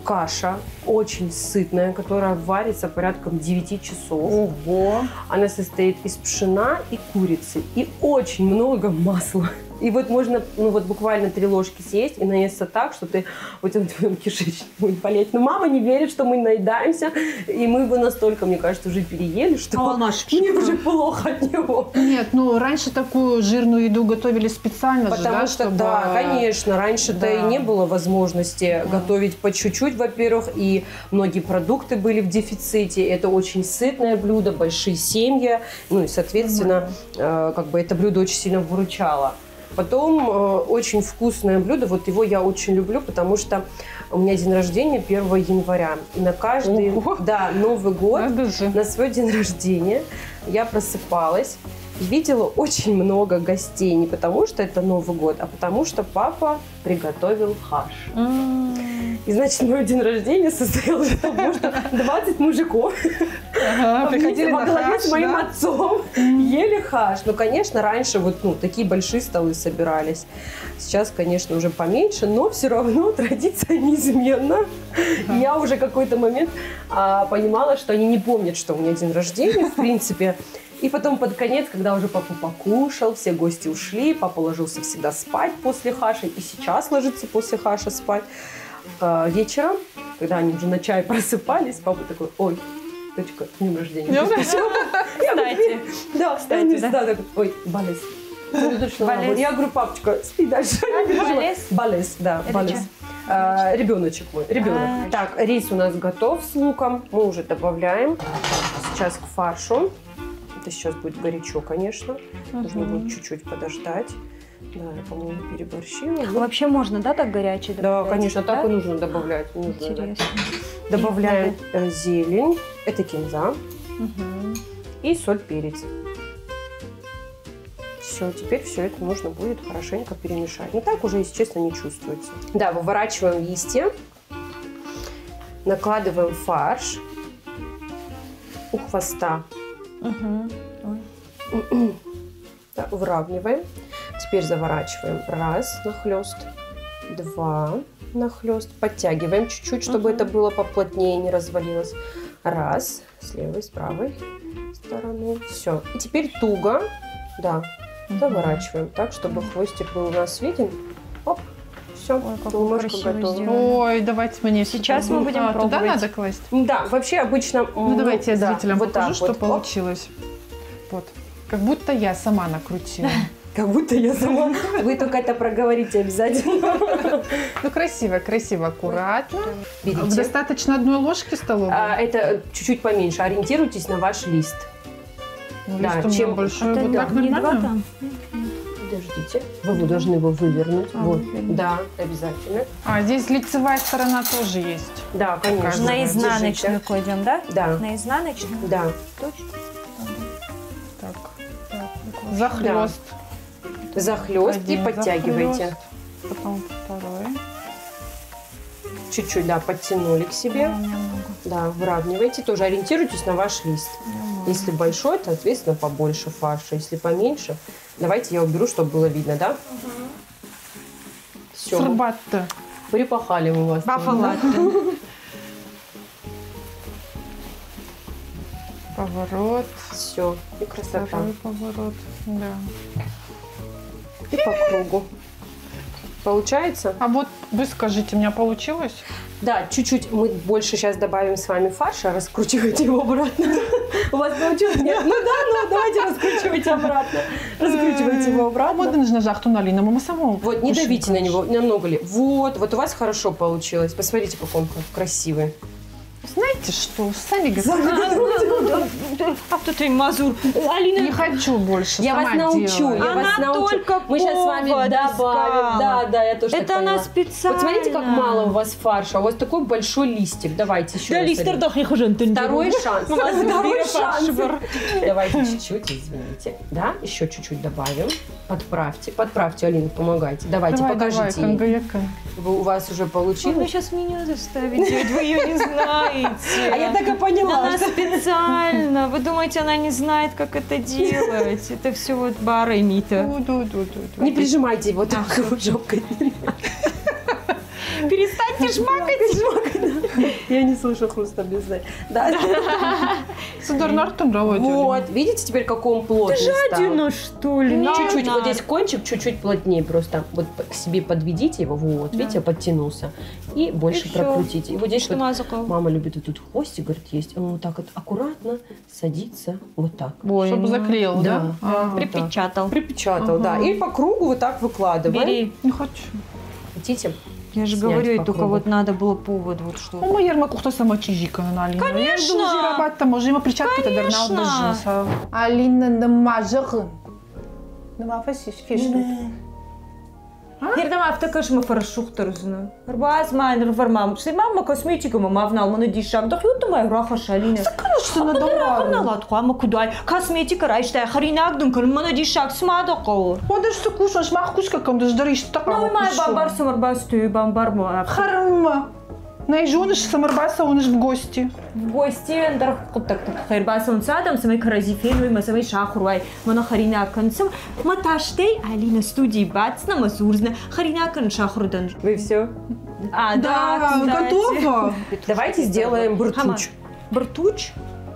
K: каша, очень сытная, которая варится порядком 9 часов.
A: Ого!
K: Она состоит из пшена и курицы, и очень много масла. И вот можно, ну вот буквально 3 ложки съесть и наесться так, что ты, у тебя кишечник будет болеть. Но мама не верит, что мы наедаемся, и мы его настолько, мне кажется, уже переели, что мне уже плохо от него.
A: Нет, ну раньше такую жирную еду готовили специально же,
K: Потому
A: да,
K: что,
A: чтобы...
K: да, конечно, раньше-то и не было возможности готовить по чуть-чуть, во-первых, и многие продукты были в дефиците. Это очень сытное блюдо, большие семьи, ну и, соответственно, как бы это блюдо очень сильно выручало. Потом очень вкусное блюдо, вот его я очень люблю, потому что у меня день рождения 1 января. И на каждый Новый год, на свой день рождения я просыпалась и видела очень много гостей. Не потому что это Новый год, а потому что папа приготовил хаш. И, значит, мой день рождения состоялся потому, что 20 мужиков
A: приходили
K: во главе с моим отцом, ели хаш. Ну, конечно, раньше вот, ну, такие большие столы собирались. Сейчас, конечно, уже поменьше, но все равно традиция неизменна. Я уже какой-то момент понимала, что они не помнят, что у меня день рождения, в принципе. И потом под конец, когда уже папа покушал, все гости ушли, папа ложился всегда спать после хаши, и сейчас ложится после хаша спать. Вечером, когда они уже на чай просыпались, папа такой, ой, дочка, с днем рождения.
L: Кстати.
K: Да, кстати, да. Ой, балес. Я говорю, папочка, спи дальше.
L: Балес?
K: Балес, да, балес. Ребеночек мой, ребенок. Так, рис у нас готов с луком. Мы уже добавляем сейчас к фаршу. Это сейчас будет горячо, конечно. Нужно будет чуть-чуть подождать. Да, я, по-моему, переборщила.
L: Вообще можно, да, так горячий добавлять?
K: Да, конечно, так и нужно добавлять.
L: Интересно.
K: Добавляем зелень, это кинза, и соль, перец. Все, теперь все это нужно будет хорошенько перемешать. Но так уже, если честно, не чувствуется. Да, выворачиваем листья, накладываем фарш у хвоста. Да, выравниваем. Теперь заворачиваем. Раз нахлест, два нахлест. Подтягиваем чуть-чуть, чтобы это было поплотнее, не развалилось. Раз, с левой, с правой стороны. Все. И теперь туго, да, заворачиваем так, чтобы хвостик был у нас виден. Оп, все, бумажка готова.
A: Ой, давайте мне
L: сейчас мы будем пробовать.
A: Туда надо класть?
K: Да, вообще обычно...
A: Ну, давайте я зрителям покажу, что получилось. Вот. Как будто я сама накрутила.
K: Как будто я сама. Вы только это проговорите обязательно.
A: Ну, красиво, красиво, аккуратно.
K: Берите.
A: Достаточно одной ложки столовой?
K: Это чуть-чуть поменьше. Ориентируйтесь на ваш лист.
A: Ну,
K: да,
A: лист
K: чем
A: большой. Вот так нормально?
K: Подождите. Вы должны его вывернуть. Вот.
A: Вывернуть.
K: Да, обязательно.
A: А, здесь лицевая сторона тоже есть.
K: Да, конечно.
L: На изнаночную кладем, да?
K: Да.
L: На изнаночную?
K: Да.
L: Точно?
A: Так. Захлест.
K: Да. Захлест и подтягивайте.
A: Захлест, потом второй.
K: Чуть-чуть, да, подтянули к себе. Да, выравнивайте. Тоже ориентируйтесь на ваш лист.
A: Немного.
K: Если большой, то, соответственно, побольше фарша. Если поменьше, давайте я уберу, чтобы было видно, да?
A: Угу.
K: Все.
A: Србатта.
K: Припахали мы вас.
L: Бафалатта.
A: Поворот.
K: Все. И красота.
A: Второй поворот, да.
K: И по кругу. Получается?
A: А вот вы скажите, у меня получилось?
K: Да, чуть-чуть мы больше сейчас добавим с вами фарша, раскручивайте его обратно. У вас получилось? Нет? Ну да, ну давайте раскручивайте обратно. Раскручивайте его обратно. Вот, не давите на него, намного ли. Вот, вот у вас хорошо получилось. Посмотрите, какой он красивый.
A: Знаете что? Сами готовите.
B: А кто ты, Мазур? Алина...
A: Не хочу больше.
K: Я вас научу. Я вас научу. Мы сейчас с вами добавим. Да, да, я тоже.
B: Это она специально.
K: Вот смотрите, как мало у вас фарша. У вас такой большой листик. Давайте еще.
B: Да, листер doch не хуже.
K: Второй шанс. Второй шанс. Давайте чуть-чуть, извините. Да, еще чуть-чуть добавим. Подправьте. Подправьте, Алина, помогайте. Давайте, покажите. У вас уже получилось.
B: Вы сейчас меня заставите, вы ее не знаете.
K: А я так и поняла.
B: Она специально. Вы думаете, она не знает, как это делать? Это все вот бары мита.
K: Не прижимайте его так жопкой.
B: Перестаньте жмакать.
K: Я не слышу хруста без. Да.
A: Вот,
K: видите теперь, какой он плотный стал?
B: Ты жадина, что ли?
K: Чуть-чуть, вот здесь кончик чуть-чуть плотнее просто. Вот к себе подведите его, вот, видите, подтянулся. И больше прокрутите. И вот здесь вот мама любит вот тут хвостик, говорит, есть. Он вот так вот аккуратно садится, вот так.
A: Чтобы заклеил, да?
B: Припечатал.
K: Припечатал, да. И по кругу вот так выкладываем.
B: Бери.
A: Не хочу.
K: Хотите?
B: Я же говорю, только вот надо было повод, вот что.
A: Ну, мы кухта сама чижика на Алину.
B: Конечно!
A: Конечно! Алина намажа.
B: Ердам автокашма фаршухтарзна. Рбаз майн рвармам. Мама косметика мама внал мана дишак. Да хюта май раха шалина.
A: Конечно, надо.
B: Налад хуама кудай. Косметика райштай харинак дункан мана дишак смада кол.
A: Одаш сукушаш махкушка кам дождариш так.
B: Ну май бамбар самарбас ты бамбар ма.
A: Харма. Найжуныш самарбаса оныш в гости.
B: В гости андар так хайрбаса он садам самай каразифен ма самай шахруай мана харина концем маташтей Алина студии бацна мазурзна харина кон шахрудан.
K: Вы все?
B: А, да,
A: готово.
K: Давайте сделаем буртуч.
B: Буртуч?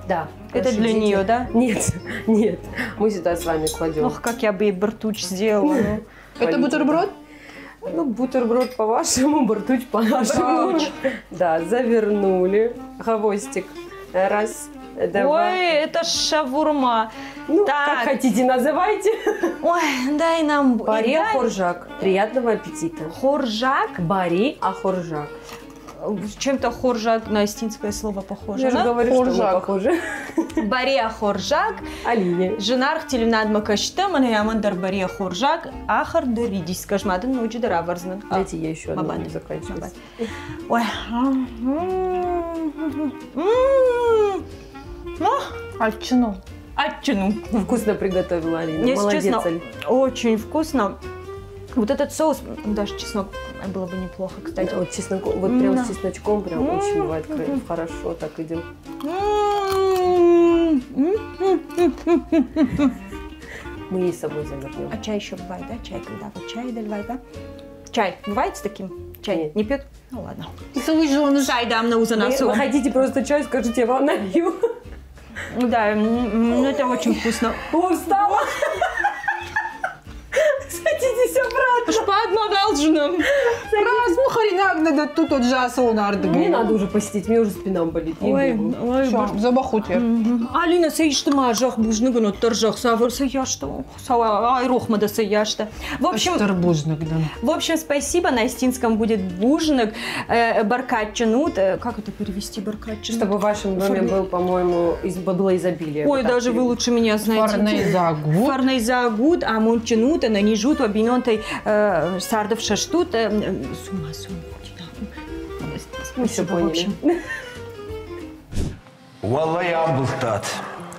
K: Да.
L: Это
K: Наши
L: для
K: дети-
L: нее, да?
K: Нет, нет. Мы сюда с вами кладем.
L: Ох, как я бы и бартуч сделала. ну.
A: Это бутерброд?
K: Ну, бутерброд по-вашему, бартуч по-нашему. Да, завернули. Хвостик. Раз, два.
L: Ой, это шавурма.
K: Ну,
L: так.
K: как хотите, называйте.
L: Ой, дай нам...
K: Бари
L: и дай-
K: ахоржак. Приятного аппетита.
L: Хоржак?
K: Бари ахоржак.
L: Чем-то хоржак на астинское слово похоже.
K: Я же
L: да?
K: говорю, что мы похожи.
L: Бария хоржак.
K: Алине.
L: Жынаргъ телеуынадмӕ кӕсджытӕ, мӕнӕ амӕн дӕр Бария хоржак, ахӕр дӕр идис, скажем, дын ноджы дӕр авӕрдзынӕн.
K: Дайте я еще одну буду заканчивать.
L: Ой.
A: Адджын у.
L: Адджын у.
K: Вкусно приготовила Алина.
L: Если
K: Молодец,
L: честно,
K: Аль.
L: очень вкусно. Вот этот соус, даже чеснок было бы неплохо, кстати.
K: Вот чесноком, вот прям
L: Да.
K: с чесночком прям очень бывает хорошо так идет. Мы ей с собой завернем.
L: А чай еще бывает, да? Чай, когда вот чай доливают, да? Чай бывает с таким? Чай не пьет? Ну ладно. Чай дам на узанасу.
K: Вы хотите просто чай, скажите, я вам налью.
L: Да, ну это очень вкусно.
K: О, встала! Садитесь обратно. Мне надо уже посидеть, мне уже спина болит.
L: Ой, ой,
A: Забахут я.
B: Алина, сӕ исты ма зӕгъ, бузныг ын уӕддӕр зӕгъ, цавӕр сӕ ястӕ, Хуыцау, айрох мӕ дӕ сӕ ястӕ.
L: В общем,
A: бузныг дын.
L: В общем, спасибо, на Остинском будет бужнык, баркатчинут. Как это перевести, баркатчинут?
K: Чтобы в вашем доме был, по-моему, было изобилие.
L: Ой,
K: Вот так
L: даже вы лучше меня знаете.
A: Фарнейзагуд.
L: Фарнейзагуд, амончинут, нанижут, обинонтай, сардов шаштут. С ума, с ума.
K: Мы все поняли.
C: Уӕллӕй амбылдтат.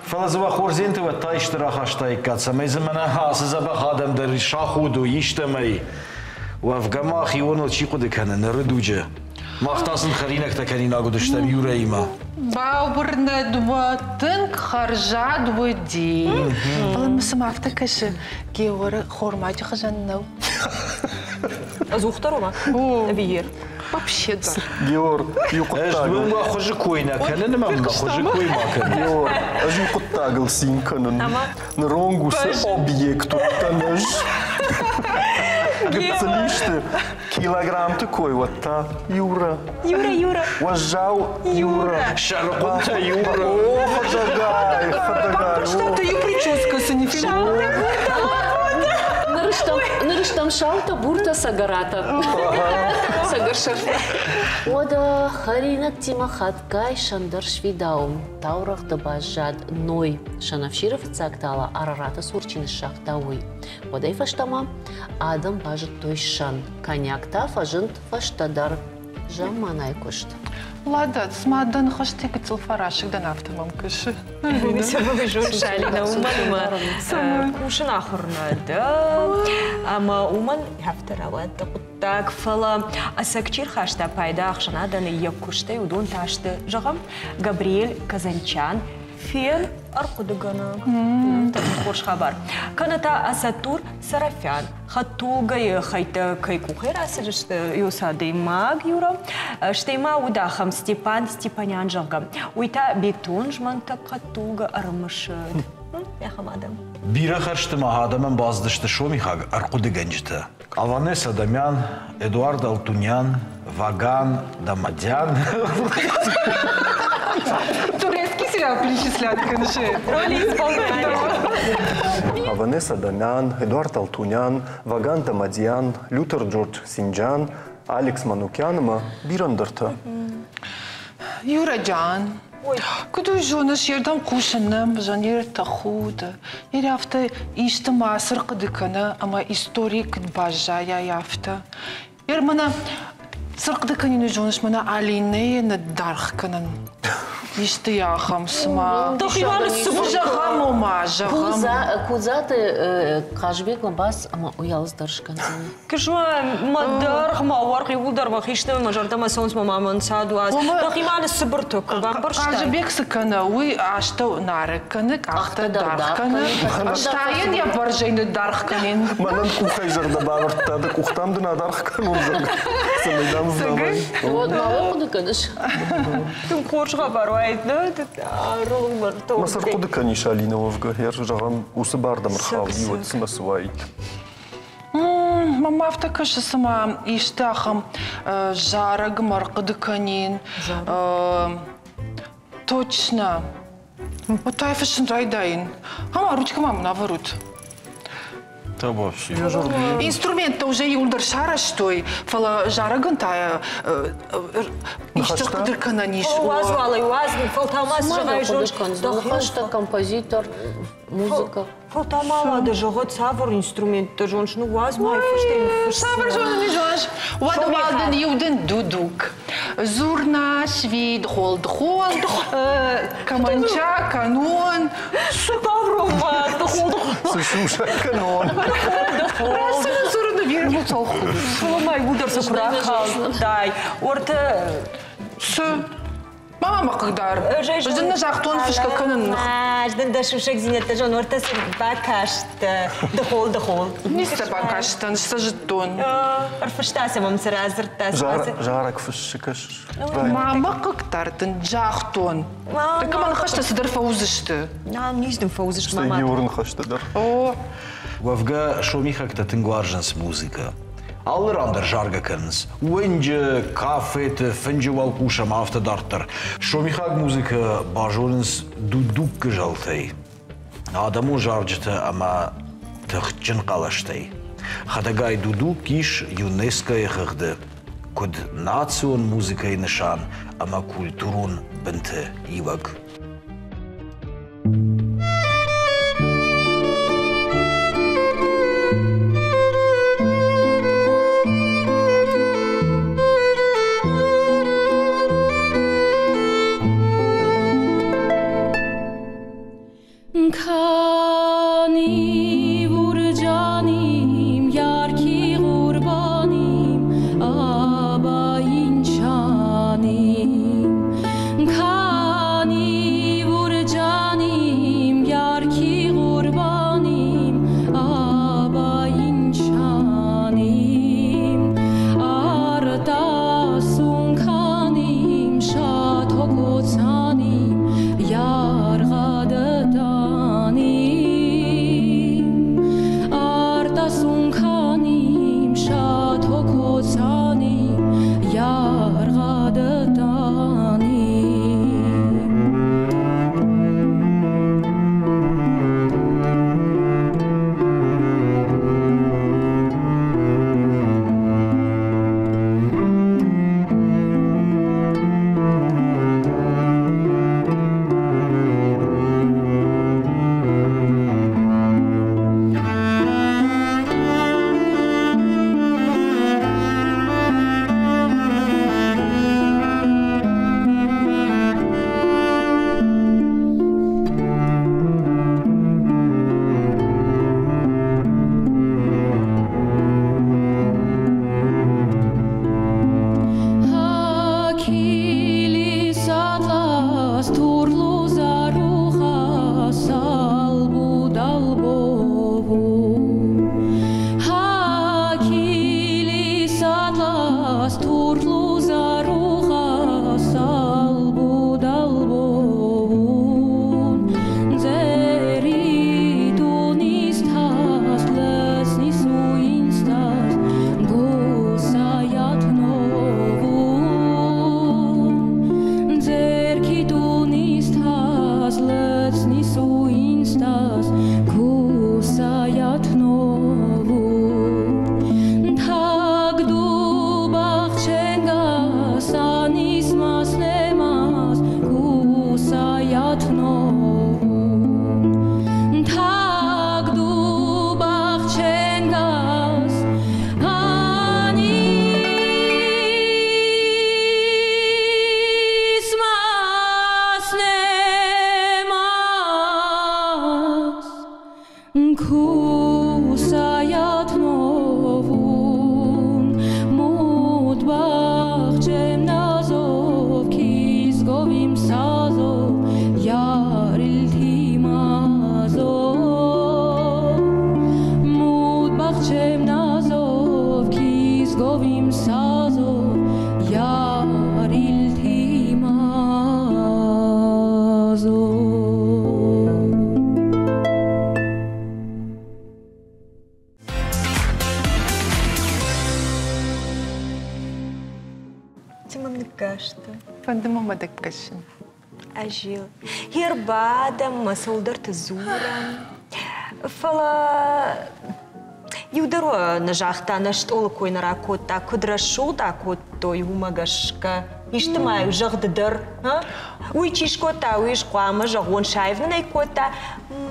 C: Фӕлӕ дзы уӕ хордзенты уӕд та исты рахастаиккат, цӕмӕй дзы мӕнӕ ацы дзӕбӕх адӕм дӕр сахудой истӕмӕй. Уӕвгӕ ма хионыл чи хъуыды кӕны ныры дуджы? Мах та сын хӕринӕгтӕ кӕнинаг уыдыстӕм Юрӕимӕ.
A: Бауырнӕд уӕ, тынг хӕрзад уыди. Фӕлӕ мӕ цыма афтӕ кӕсы, Георы хормаджы хуызӕн нӕу.
B: Ӕдзухдӕр ома? Ӕви ер?
A: Вообще дӕр.
E: Геор, иу
C: Ӕз
E: хъуыддагыл...
C: мӕ хуызы кой нӕ кӕнын ӕмӕ мӕ хуызы кой ма кӕнын.
E: Геор, ӕз иу хъуыддагыл цин кӕнын. Ныронг уыцы объект уыдтӕн ӕз. Гыццыл исты килограммты кой уӕд та Юра.
L: Юра, Юра.
E: Уӕззау Юра.
C: Сӕрыхъуынтӕ Юра.
E: О, хӕдӕгай, хӕдӕгай.
A: Что-то ее прическа
D: Ныр стӕм саутӕ, буртӕ, цӕгӕратӕ. Цӕгӕрсӕрфтӕ. Уӕдӕ хӕринӕгтимӕ хатгай сӕндӕр сфидауы. Таурӕгъты баззад Ной, сӕнӕфсиры фыццаг тала Арараты цур чи ныссагъта, уый. Уӕдӕй фӕстӕмӕ адӕм базыдтой сӕн. Коньяк та фӕзынд фӕстӕдӕр. Замманайы куыст.
A: Лада, цыма дӕ ныхӕстӕй гыццыл фӕрасыг дӕн, афтӕ мӕм кӕсы.
B: Алина, уымӕн ӕмӕ кусын ахуыр нӕ дӕ, ӕмӕ уымӕн афтӕ рауад дӕ хъуыддаг. Фӕлӕ ӕцӕг чи рхаста пайда ӕхсӕнадӕн йӕ куыстӕй, уыдон та сты, зӕгъӕм, Габриэль Казанчан, фен ӕрхъуыдыгӕнӕг. Хорз хабар. Кӕнӕ та Асатур Сарафян, хӕдтулгӕйы хӕйттӕ кӕй къухӕй рацыдысты, уыцы адӕймаг Юра. Стӕй ма уыд ахӕм Степан Степанян, зӕгъгӕ. Уый та бетон змӕнтӕг хӕдтулгӕ ӕрымысыд. Ахӕм адӕм.
C: Бирӕ хӕрзты ма адӕмӕн бацыдысты сомихаг ӕрхъуыдыгӕнджытӕ. Аванес Адамян, Эдуард Алтунян, Ваган Дамадян.
A: Турецкий сериал перечислять, конечно.
B: Роли исполняли.
E: Аванес Адамян, Эдуард Алтунян, Ваган Дамадьян, Лютер Джордж Синджан, Алекс Манукян ӕмӕ бирӕ ӕндӕртӕ.
A: Юра Джан, куыд уый зоныс, йе рдӕм хъусын нӕм, зӕн йе ртӕхуды. Йе афтӕ исты ма цы рхъуыды кӕны ӕмӕ истори куыд баззайай, афтӕ. Ер мӕнӕ цы рхъуыды кӕнин, уый зоныс, мӕнӕ Алинӕйы ныддаргъ кӕнын. Исты ахӕм, цыма... Зӕгъӕм, ома, зӕгъӕм.
D: Кудзаты Хъазыбегмӕ бац ӕмӕ уый алц дӕр скӕндзӕни.
B: Кысмӕ мӕ дӕргъ, мӕ уӕргъ иууылдӕр мӕхи сты, мӕ зӕрдӕмӕ цӕуынц, мӕ мамӕ ӕнцад уадз. Дӕхимӕ ныццыбырты, куы бамбӕрстай.
A: Хъазыбег цы кӕны, уый астӕу нарӕг кӕны, къӕхтӕ даргъ кӕны, ӕз та йын йӕ бӕрзӕй ныддаргъ кӕнин.
E: Мӕнӕн къухӕй зӕрдӕ бавӕрдта, дӕ къухтӕм дын адаргъ кӕнон, зӕгъгӕ, цӕмӕй дӕм вналай.
D: Уӕд ма уый хъуыды кӕныс?
B: Тынг хорз хабар уаид, нӕ?
E: Мӕ цы рхъуыды кӕнис, Алинӕ, уӕвгӕ, зӕгъӕм, уыцы бар дӕм ӕрхауди, уӕд цымӕ цы уаид?
A: Мӕм афтӕ кӕсы, цыма исты ахӕм зарӕгмӕ ӕрхъуыды кӕнин. Точно. Вот та фыссын райдайын. Ама ручкӕ ма мын авӕрут. Инструменттӕ уже иуылдӕр сарӕзтой, фӕлӕ зарӕгӕн та исты хъуыды кӕнӕн ис.
B: Уадз уалӕй, уадз, фӕлтау ма зӕгъай,
D: Ныхӕстӕ, композитор, музыка.
B: Фӕлтау ма уӕдӕ зӕгъӕд, цавӕр инструменттӕ зоныс, ныууадз ма фыстӕй ныффысс.
A: Цавӕр зонын зоныс? Уӕд уал дын иу дын дудук. Зурна, свид, холд, холд, каманча, канон.
B: Цы таврома, холд,
E: Цы сусӕг канон?
A: Раст дзурыны верму цалх.
B: Фӕлӕ иуылдӕр сӕ куы рахаудтай. Уӕртӕ
A: Цы? Ма мӕ хъыгдар. Ӕз дын нӕ загътон фысгӕ кӕнын.
B: Ӕз дын дӕ сусӕгдзинӕдтӕ зон, уӕртӕ цы бакастӕ. Дыхол, дыхол.
A: Ницы бакастӕн, сӕ зыдтон.
B: Ӕрфыста сӕ мӕм цы радзырдта.
E: Зарӕг фыссы, кӕсыс?
A: Ма мӕ хъыгдар дын загътон. Тӕккӕ мӕ ныхӕстӕ цыдӕр фӕуыдзысты.
B: Низ дын фӕуыдзысты,
E: мама. Стӕй Георы ныхӕстӕ дӕр.
A: О.
C: Уӕвгӕ, сомихӕгтӕ тынг уарзынц музыкӕ. Алы ран дӕр заргӕ кӕнынц. Уынджы, кафеты, фынджы уӕлхъус ӕмӕ афтӕ дарддӕр. Сомихаг музыкӕ базонынц дудуккы зӕлтӕй, адӕмон зарджытӕ ӕмӕ тыхджын хъӕлӕстӕй. Хӕдӕгай дудукк ис ЮНЕСКО-йы хыгъды, куыд национ музыкӕйы нысан ӕмӕ культурон бынты иуӕг.
H: Քանի որ ջանիմ յարքի ղուրբանիմ, ապա ինչ անիմ։ Քանի որ ջանիմ յարքի ղուրբանիմ, ապա ինչ անիմ։ Արտասուն քանիմ, շատ հոգոցանիմ, յարղադը տանիմ։ Արտասուն քանիմ, շատ հոգոցանիմ, յարղադը տանիմ։ Հաքիլիս ատլաս թուրլու զարուխաս ալբուդալբովուն։ Հաքիլիս ատլաս թուրլու զարուխաս ալբուդալբովուն։ Ձերի տունիս թաս լցնիս ու ինձ տաս գուսայաթնովուն։ Ձերքի տունիս թաս լցնիս ու ինձ տաս գուսայաթնովուն։ Թագ դու բաղչենգաս անիս մասնեմաս գուսայաթնովուն։ Թագ դու բաղչենգաս անիս մասնեմաս Ինքուսայat նովում մութ բաղջեմ նազով քիզ գովիմ սազով յարիլ թիմազով մութ բաղջեմ նազով քիզ գովիմ սազով յարիլ թիմազով։
A: Фӕнды мӕ мӕ кӕсын.
B: Азил. Ӕрбадӕм, мӕ цӕуылдӕрты дзурӕм. Фӕлӕ иу дӕр нӕ загъта, нӕ стъолы кой нӕ ракодта, куыд рӕсугъд акодтой, уымӕ гӕсгӕ. Исты ма-иу зӕгъды дӕр, Уый чи скодта, уый хъуамӕ зӕгъон, саив нын ӕй кодта.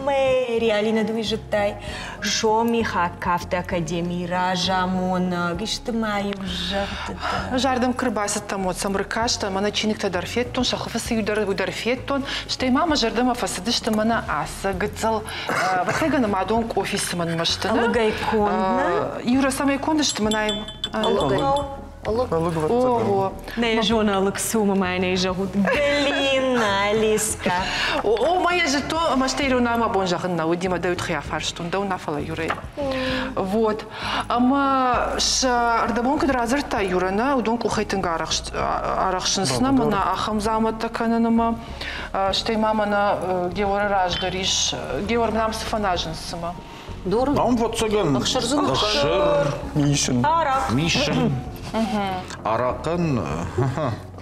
B: Мэри, Алина, ды уый зыдтай? Сомихаг кафты академийы разамонӕг, исты ма-иу зӕгъды дӕр.
A: Ӕз ардӕм куы рбацыдтӕн, уӕд сӕм ркастӕн, мӕнӕ чиныгтӕ дӕр федтон, сӕ хуылфы цы иу дӕр, уый дӕр федтон. Стӕй ма мӕ зӕрдӕмӕ фӕцыдысты мӕнӕ ацы гыццыл, ӕвӕццӕгӕн, мадон къофи цы мӕнмӕ сты.
B: Ӕлыгӕй конд, нӕ?
A: Иу рӕсӕмӕй конд сты мӕнӕ.
D: Ӕлыгӕй.
A: Ого.
B: Нӕ зоны ӕлыг цы у, мӕ нӕ зӕгъут. Галина, Алиска.
A: О, мӕ йӕ зыдтон, ӕмӕ стӕй иронау мӕ бон зӕгъын нӕ уыди, мӕ дӕу тыххӕй афарстон, дӕу нӕ, фӕлӕ Юрӕйы. Вот. Ӕмӕ сӕ ӕрдӕбон куыд радзырдта Юрӕ, нӕ, уыдон къухӕй тынг арӕхсынц нӕ, мӕнӕ ахӕм дзаумӕттӕ кӕнын ӕмӕ стӕй ма мӕнӕ Георы раз дӕр ис. Геор, нӕм цы фӕназынц цымӕ?
D: Дурын.
C: Ам ӕвӕццӕгӕн ӕхсыр,
E: мисын.
C: Мисын. Арахъӕн.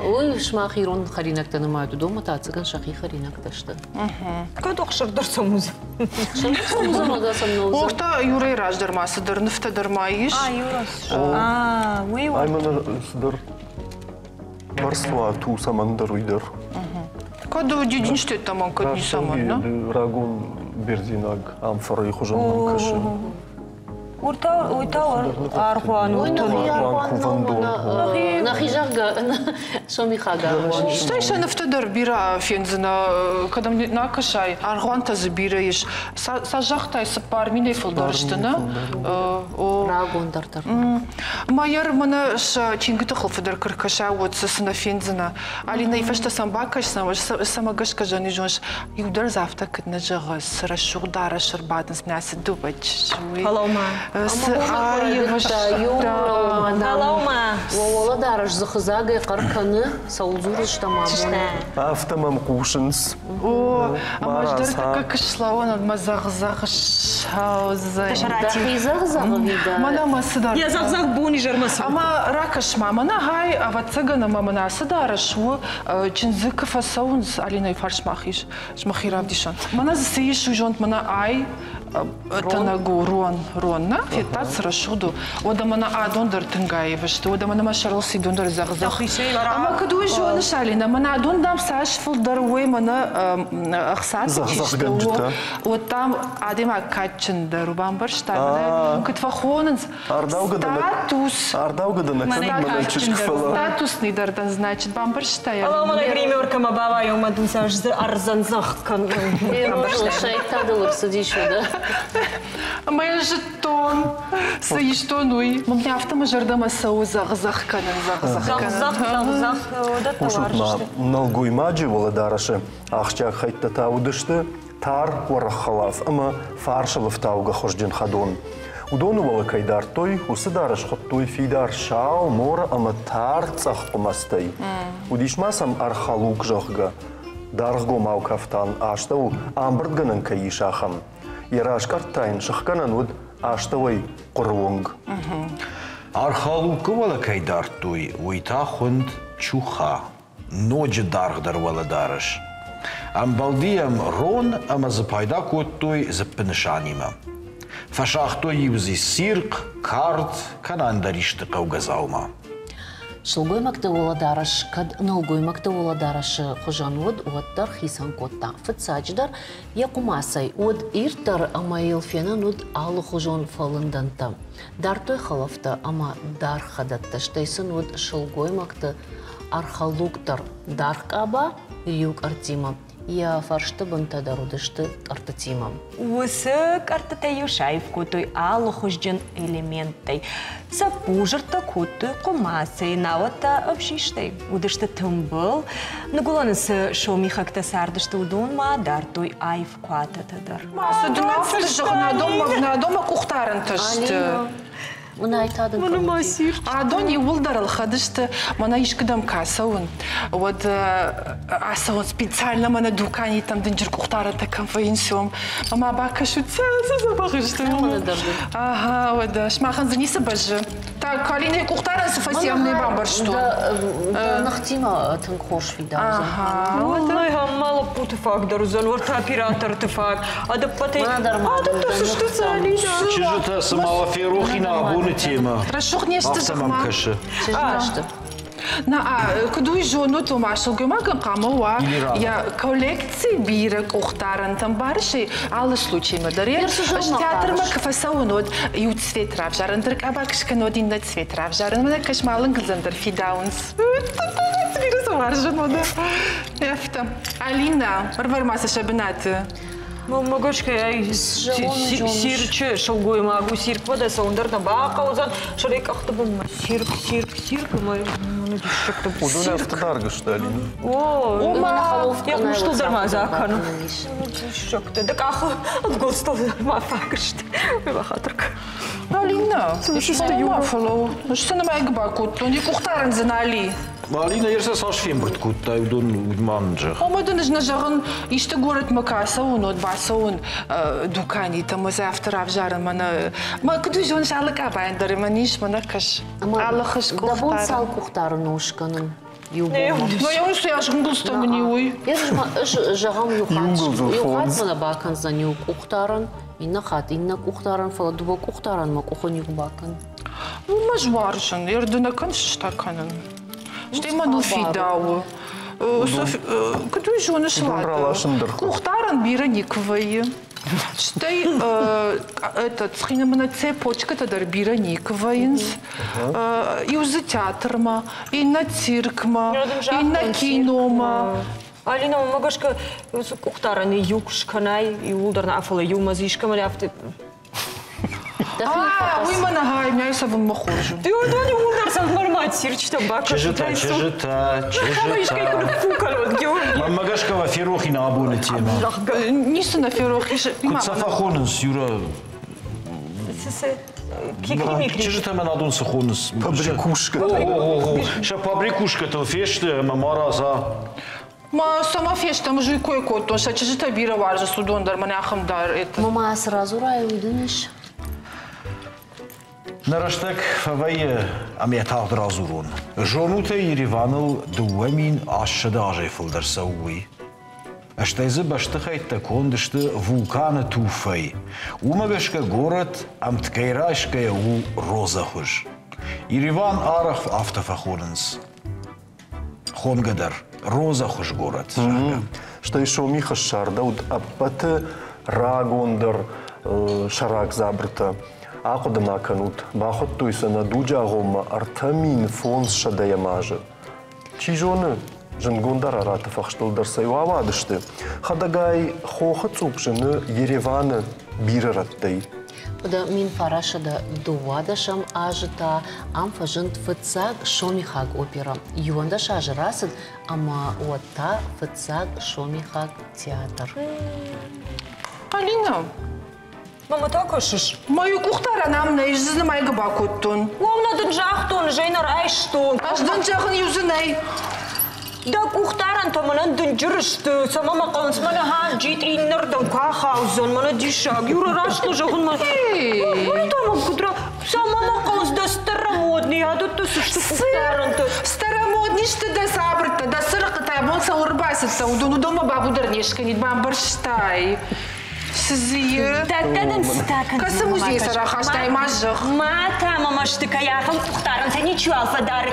D: Ой, сымах ирон хӕринӕгтӕ нымайут, уыдонмӕ та ӕцӕгӕн сӕхи хӕринӕгтӕ сты.
B: Кӕд ӕхсыр дӕр сӕм уыдзӕн.
A: Ох та Юрӕйы раздӕр ма цыдӕр нывтӕ дӕр ма ис.
B: А, Юра. А, уый.
E: Ай мӕнӕ цыдӕр бӕрцуат у цӕмӕндӕр уый дӕр.
A: Кӕд дидинджытӕ мӕн кӕд ницӕмӕн, нӕ?
E: Рагон бердзинаг амфорайы хуызӕн мӕм кӕсы.
B: Уый та аргъуан
D: Ой, нӕхи аргъуан
E: кувӕндон.
D: Нӕхи, зӕгъгӕ, сомихаг аргъуан.
A: Стӕй сӕ нывтӕ дӕр бирӕ фендзынӕ, кӕдӕм нӕ кӕсай, аргъуантӕ дзы бирӕ ис. Цас загътай, 4000-ӕй фылдӕр сты, нӕ?
D: Рагондӕр дӕр.
A: Майор мӕнӕ сӕ чингуыты хуылфы дӕр куы ркӕса, уӕд сӕ цы нӕ фендзынӕ. Алинӕйы фӕстӕ сӕм бакӕсдзӕн, цӕмӕ гӕсгӕ зӕн зоныс, иу дӕр дзы афтӕ куыд нӕ зӕгъы, цы рӕсугъд дарӕс ӕрбадынц, нӕ цы дыууӕ чызджы.
B: Фӕлӕуу-ма.
A: Цы аив
B: Фӕлӕуу-ма.
D: Уӕлӕдарӕс дзыхыдзагӕй хъӕр кӕны, цӕуыл дзурыстӕм абон?
E: Афтӕ мӕм хъусынц.
A: О, ӕмӕ ӕз дӕр тӕккӕ куы мӕ зӕгъ-зӕгъ ссӕудзӕн.
D: Дӕхи зӕгъ-зӕгъ ӕви дӕ?
A: Мӕнӕ мӕ цыдӕр.
B: Йӕ зӕгъ-зӕгъ бонизӕрмӕ цӕуы.
A: Ӕмӕ ракӕс-ма, мӕнӕ гъай, ӕвӕццӕгӕн, ӕмӕ мӕнӕ ацы дарӕс у, чындзы куы фӕцӕуынц, Алинӕйы фарсмӕ ахиз, мӕхи равдисон. Мӕнӕ дзы цы ис, уый зонд, мӕнӕ ай тӕнӕг у, рон, рон, нӕ? Федтат, цы рӕсугъд у. Уӕдӕ мӕнӕ адон дӕр тынг аив сты, уӕдӕ мӕнӕ мӕ сӕрыл сидон дӕр зӕгъ-зӕгъ. Ӕмӕ куыд уый зоныс, Алинӕ, мӕнӕ адон, дам, цас фылдӕр уой, мӕнӕ ӕхцаты чи сты, уӕд, дам, адӕймаг кадджындӕр у, бамбӕрстай? Куыд фӕхонынц, статус.
E: Ардаугӕ дӕ нӕ кӕнын, мӕнӕ чызг, фӕлӕ.
A: Статусный дӕр дӕн, значит, бамбӕрстай?
B: Фӕлӕ мӕнӕ гримеркӕмӕ бауайон, мӕ дын сӕ ӕрдзӕн зӕгъ кӕн.
D: Сайд дыл ӕрцыдис, уӕдӕ.
A: Ӕмӕ йӕ зыдтон, цы истон, уый. Мӕ афтӕ мӕ зӕрдӕмӕ цӕуы зӕгъ-зӕгъ кӕнын, зӕгъ-зӕгъ кӕнын.
B: Зӕгъ-зӕгъ,
E: Хъусут ма, нӕлгоймаджы уӕлӕдарӕсы ахсджиаг хӕйттӕ та уыдысты тар уӕрӕх хӕлаф ӕмӕ фарсыл ӕфтаугӕ хуызджын хӕдон. Уыдоны уӕлӕ кӕй дардтой, уыцы дарӕс хуыдтой фидар сау, морӕ ӕмӕ тар цъӕх хъуымӕцтӕй. Уыдис ма сӕм архалук, зӕгъгӕ, даргъгомау кафтан астӕу ӕмбырдгӕнӕн кӕй ис, ахӕм. Йӕ разкъӕртт та йын сыхгӕнӕн уыд астӕуӕй хъуыры онг.
C: Архалукы уӕлӕ кӕй дардтой, уый та хуынд чуха, ноджы даргъдӕр уӕлӕдарӕс. Ӕмбӕлди йӕм рон ӕмӕ дзы пайда кодтой дзыппы нысанимӕ. Фӕсагътой-иу дзы цирхъ, кард кӕнӕ ӕндӕр исты хъӕугӕ дзаума.
D: Сылгоймӕгты уӕлӕдарӕс кӕд нӕлгоймӕгты уӕлӕдарӕсы хуызӕн уыд, уӕддӕр хицӕн кодта. Фыццаджыдӕр, йӕ хъуымацӕй уыд ирддӕр ӕмӕ йыл фенӕн уыд алыхуызон фӕлындӕнтӕ. Дардтой хӕлӕфтӕ ӕмӕ даргъ хӕдӕттӕ, стӕй сын уыд сылгоймӕгты архалук дӕр, даргъ къаба риукъӕрттимӕ. Йӕ фӕрсты бынтӕ дӕр уыдысты къӕрттытимӕ.
B: Уыцы къӕрттытӕ-иу саив кодтой алыхуызджын элементтӕй. Цӕппузыртӕ кодтой хъуымацӕй, науӕд та ӕвзистӕй. Уыдысты тымбыл. Ныгуылӕны цы сомихӕгтӕ цардысты, уыдон ма дардтой аив куатӕтӕ дӕр.
A: Ма цы дын афтӕ зӕгъын, адонмӕ къухдарӕнтӕ сты.
D: Мынӕй та дын
A: Адон иууылдӕр ӕлхӕд сты, мӕнӕ искуыдӕм куы ацӕуын, уӕд ацӕуын специально мӕнӕ дуканитӕм дынджыр къухдарӕнтӕ кӕм вӕййынц, уым. Ӕмӕ бакӕсут, цы дзӕбӕх сты. Ага, уӕдӕ сымахӕн дзы ницы бӕззы. Так, Калинӕйы къухдарӕн цы фӕци, ам нӕ бамбӕрстон.
D: Дӕ ныхтимӕ тынг хорз фидаудзӕн.
B: Уӕллӕй, ма лӕппуты фаг дӕр уыдзӕн, уӕртӕ операторты фаг. Ӕдӕппӕтӕй адӕттӕ цы сты, Залинӕ?
C: Чызджытӕ, цыма ферох и нӕ абоны темӕ.
A: Рӕсугъд не сты,
C: Афтӕ мӕм кӕсы.
D: Чызджытӕ сты.
A: На, куыд уый зонут, ома сылгоймагӕн хъуамӕ уа йӕ коллекци бирӕ къухдарӕнтӕм барысӕй алы случаймӕ дӕр. Ӕз театрмӕ куы фӕцӕуын, уӕд иу цвет равзарын, дӕр къабак скӕн, уӕд иннӕ цвет равзарын. Мӕнӕ кӕс-малынгылдзӕн дӕр фидауынц. Бирӕ цы уарзын, уӕдӕ. Афтӕ. Алина, ӕрвӕр-ма сӕ сӕ бынаты.
B: Мӕнмӕ гӕсгӕ цирчы сылгоймаг у циркмӕ дӕ цӕуын дӕр нӕ бахъӕудзӕн, сӕрӕй къӕхты бынмӕ цирк, цирк, цирк ӕмӕ диссӕгты
E: Уыдон афтӕ даргъ сты, Алина.
B: О, ома йӕ хъустыл дӕр ма дзаг кӕны. Диссӕгтӕ, дӕ къахы ӕнгуылдзтыл дӕр ма фаг сты. Уый бахатыр кӕн.
A: Алина, ма фӕлӕуу. Ӕз цы нымайгӕ бакодтон, йӕ къухдарӕн дзы нал и.
C: Алина, ерсӕ цас фембырд кодтай, уыдон ма нын зӕгъ.
A: Омӕ дын ӕз нӕ зӕгъын, исты горӕтмӕ куы ацӕуын, уӕд бацӕуын дуканитӕм, ӕз афтӕ равзарын мӕнӕ. Мӕ куыд уый зоныс, алы къабайӕн дӕр мӕн ис, мӕнӕ кӕс. Алы хыз
D: Дӕ бон цал къухдарыны у скӕнын? Иу бонмӕ.
A: Ну, я усы ӕз мын уый.
D: Ӕз зӕгъӕм, иу хатт мӕ бакӕндзӕн иу къухдарӕн, иннӕ хатт иннӕ къухдарӕн, фӕлӕ дыууӕ къухдарӕн мӕ къухы никуы бакӕн.
A: Уымӕ ӕз уарзын, ӕрдынӕ кӕн сыста кӕнын. Стӕй мӕ ныл фидауы. Куыд уый зоныс, Лада? Къухдарӕн бирӕ никуы вӕййы. Стӕй этот, цхинымына цепочкӕтӕ дӕр бирӕ никуы вӕййынц. Иу дзы театрмӕ, иннӕ циркмӕ, иннӕ киномӕ.
B: Алина, уымӕ гӕсгӕ къухдарӕны иу куы скӕнай, иууылдӕр нӕ, фӕлӕ иумӕ дзы искӕмӕн афтӕ
A: Уый мӕ нӕ мӕ цӕвынмӕ хорз у.
B: Ты уыдон иууылдӕр цӕвынмӕ цирчытӕ
C: Чызджытӕ, чызджытӕ, чызджытӕ. Мӕнмӕ гӕсгӕ уӕ ферох и нӕ абоны темӕ.
A: Ницы нӕ ферох ис.
C: Куыд сӕ фӕхонынц, Юра? Чызджытӕ мӕн адон цы хонынц?
E: Побрякушкӕтӕ.
C: Сӕ побрякушкӕтыл фесты ӕмӕ марадза.
A: Ма сӕмӕ фестӕм, ӕз уый кой кодтон, сӕ чызджытӕ бирӕ уарзынц, уыдон дӕр, мӕнӕ ахӕм дӕр.
D: Мама, сразу райуй дын ис?
C: Нӕ рӕстӕг фӕвӕййы ӕмӕ тагъд радзурон. Зонут ӕй, Ереваныл 2800 азӕй фылдӕр цӕуы, уый. Стӕй дзы бӕстыхӕйттӕ конд сты вулканы туфӕй. Уымӕ гӕсгӕ горӕт ӕмткӕй райсгӕйӕ у розӕхуыз. Ереван арӕх афтӕ фӕхонынц. Хонгӕ дӕр розӕхуыз горӕт, зӕгъгӕ.
E: Стӕй Сомихы ссардӕуыд ӕппӕты рагондӕр сӕрак дзабыртӕ. Ахъуыды ма кӕнут, бахуыдтой сӕ нӕ дуджы агъоммӕ 3500 азы. Чи зоны, зындгонд Арараты фӕхстыл дӕр сӕ ауадысты. Хӕдӕгай хохы цъупп зыны Ереваны бирӕ рӕттӕй.
D: Уӕдӕ 1912 азы та ам фӕзынд фыццаг сомихаг оперӕ. 11 азы рацыд ӕмӕ уӕд та фыццаг сомихаг театр.
A: Алина,
B: Мама та кӕсыс?
A: Мӕ къухдарӕн ам нӕй, ӕз дзы нымайгӕ бакодтон.
B: Уым нӕ дын загътон, ӕз ӕй нӕ райстон.
A: Ӕз дын зӕгъын, иу дзы нӕй.
B: Дӕ къухдарӕнтӕ мӕнӕн дынджыр сты, цӕмӕ мӕ хъӕуынц, мӕнӕ ха джитъри иннӕрдӕм куы ахаудзӕн, мӕнӕ диссаг. Юра, раст нӕ зӕгъын мӕ. Мӕнӕ та мӕм куыд ра... Цӕмӕ мӕ хъӕуынц дӕ старомодный, адӕттӕ цы сты къухдарӕнтӕ?
A: Старомодный сты дӕ сабыртӕ, дӕ цырыхъхъытӕ, бон цӕуыл ӕрбацыдтӕ, уыдон уыдонмӕ бабу дӕр не скӕнид, бамбӕрстай? Цы дзы и?
B: Тӕккӕ дын цытӕ кӕндзынӕн.
A: Кӕцы музейы сӕ рахастай, ма зӕгъ.
B: Ма та мӕ мӕсты кӕй ахӕм къухдарӕнтӕ ничиуал фӕдары.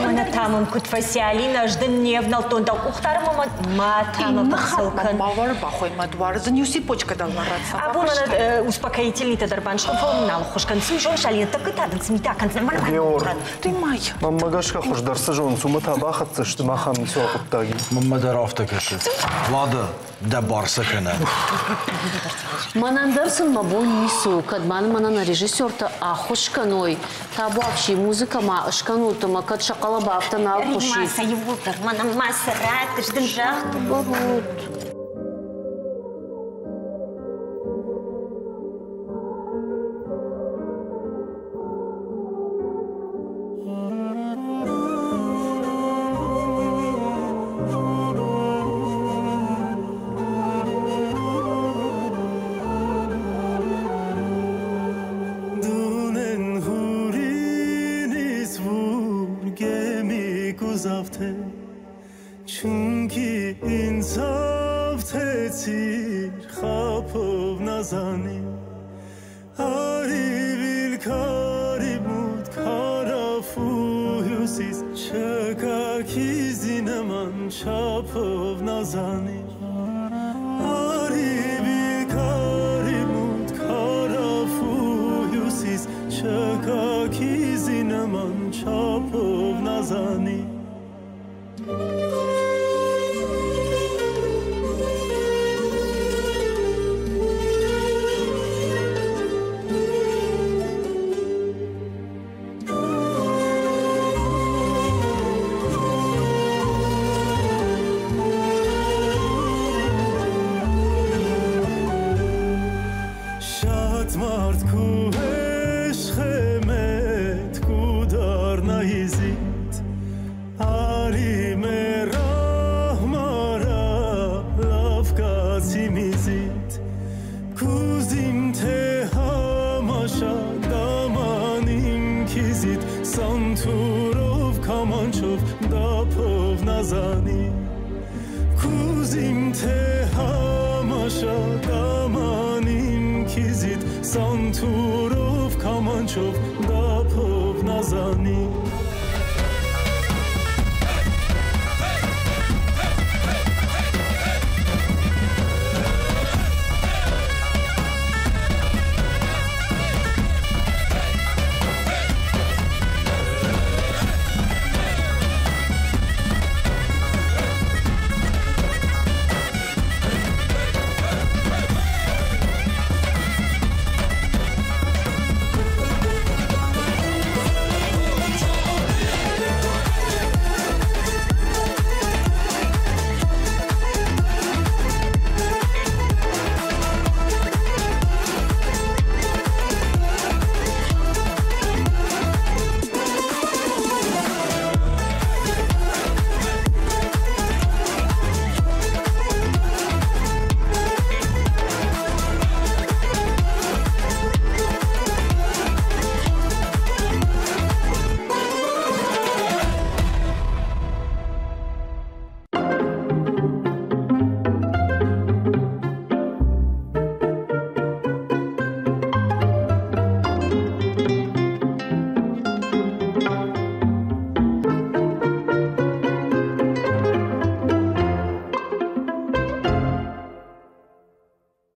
B: Мӕнӕ та мӕм куыд фӕци, Алинӕ, ӕз дын не внӕлдтон дӕ къухдарынмӕ мӕ ма та мӕ пыхцыл кӕн.
A: Мауал бахой мӕ дуар, дзы иу цепочка дӕр ма ратдзӕн.
B: Абон мӕнӕ успокоительныйтӕ дӕр банызтон, фӕлӕ мын нал ӕххуыс кӕн. Цы зоныс, Алинӕ, тӕккӕ та дын цы митӕ кӕндзынӕн, мӕнӕ
E: Геор,
A: Ты май.
E: Мӕнмӕ гӕсгӕ хуыздӕр цы зонынц, уымӕ та бахӕццӕ сты махӕн ницыуал хъуыддаг и.
C: Мӕнмӕ дӕр афтӕ кӕсы. Лада, дӕ бар сӕ кӕнӕд.
D: Мӕнӕн дӕр сын мӕ бон ницы у, кӕд ма мӕнӕн режиссертӕ ӕххуыс кӕной, табуафси, музыкӕ ма скӕнут ӕмӕ кӕд сӕ хъӕлӕба афтӕ нал хъуысид.
F: Ма сӕ иууылдӕр, мӕнӕ ма сӕ ратт, ӕз дын загътон.
M: Çünkü insaf tetir خапով նազանի Արիվիլ քարի մուտ քարաֆու հյուսիս Չկա քիզի նման չափով նազանի Արիվիլ քարի մուտ քարաֆու հյուսիս Չկա քիզի նման չափով նազանի Շատ մարդ քու էշխեմետ կու դառնա իզիտ Արի մեր ահմարա լավ կացի միզիտ Կուզիմ թե համաշա դամանիմ քիզիտ Սանթուրով կամանչով դափով նազանի Կուզիմ թե համաշա դամանիմ քիզիտ Սանթուրով կամանչով դափով նազանի։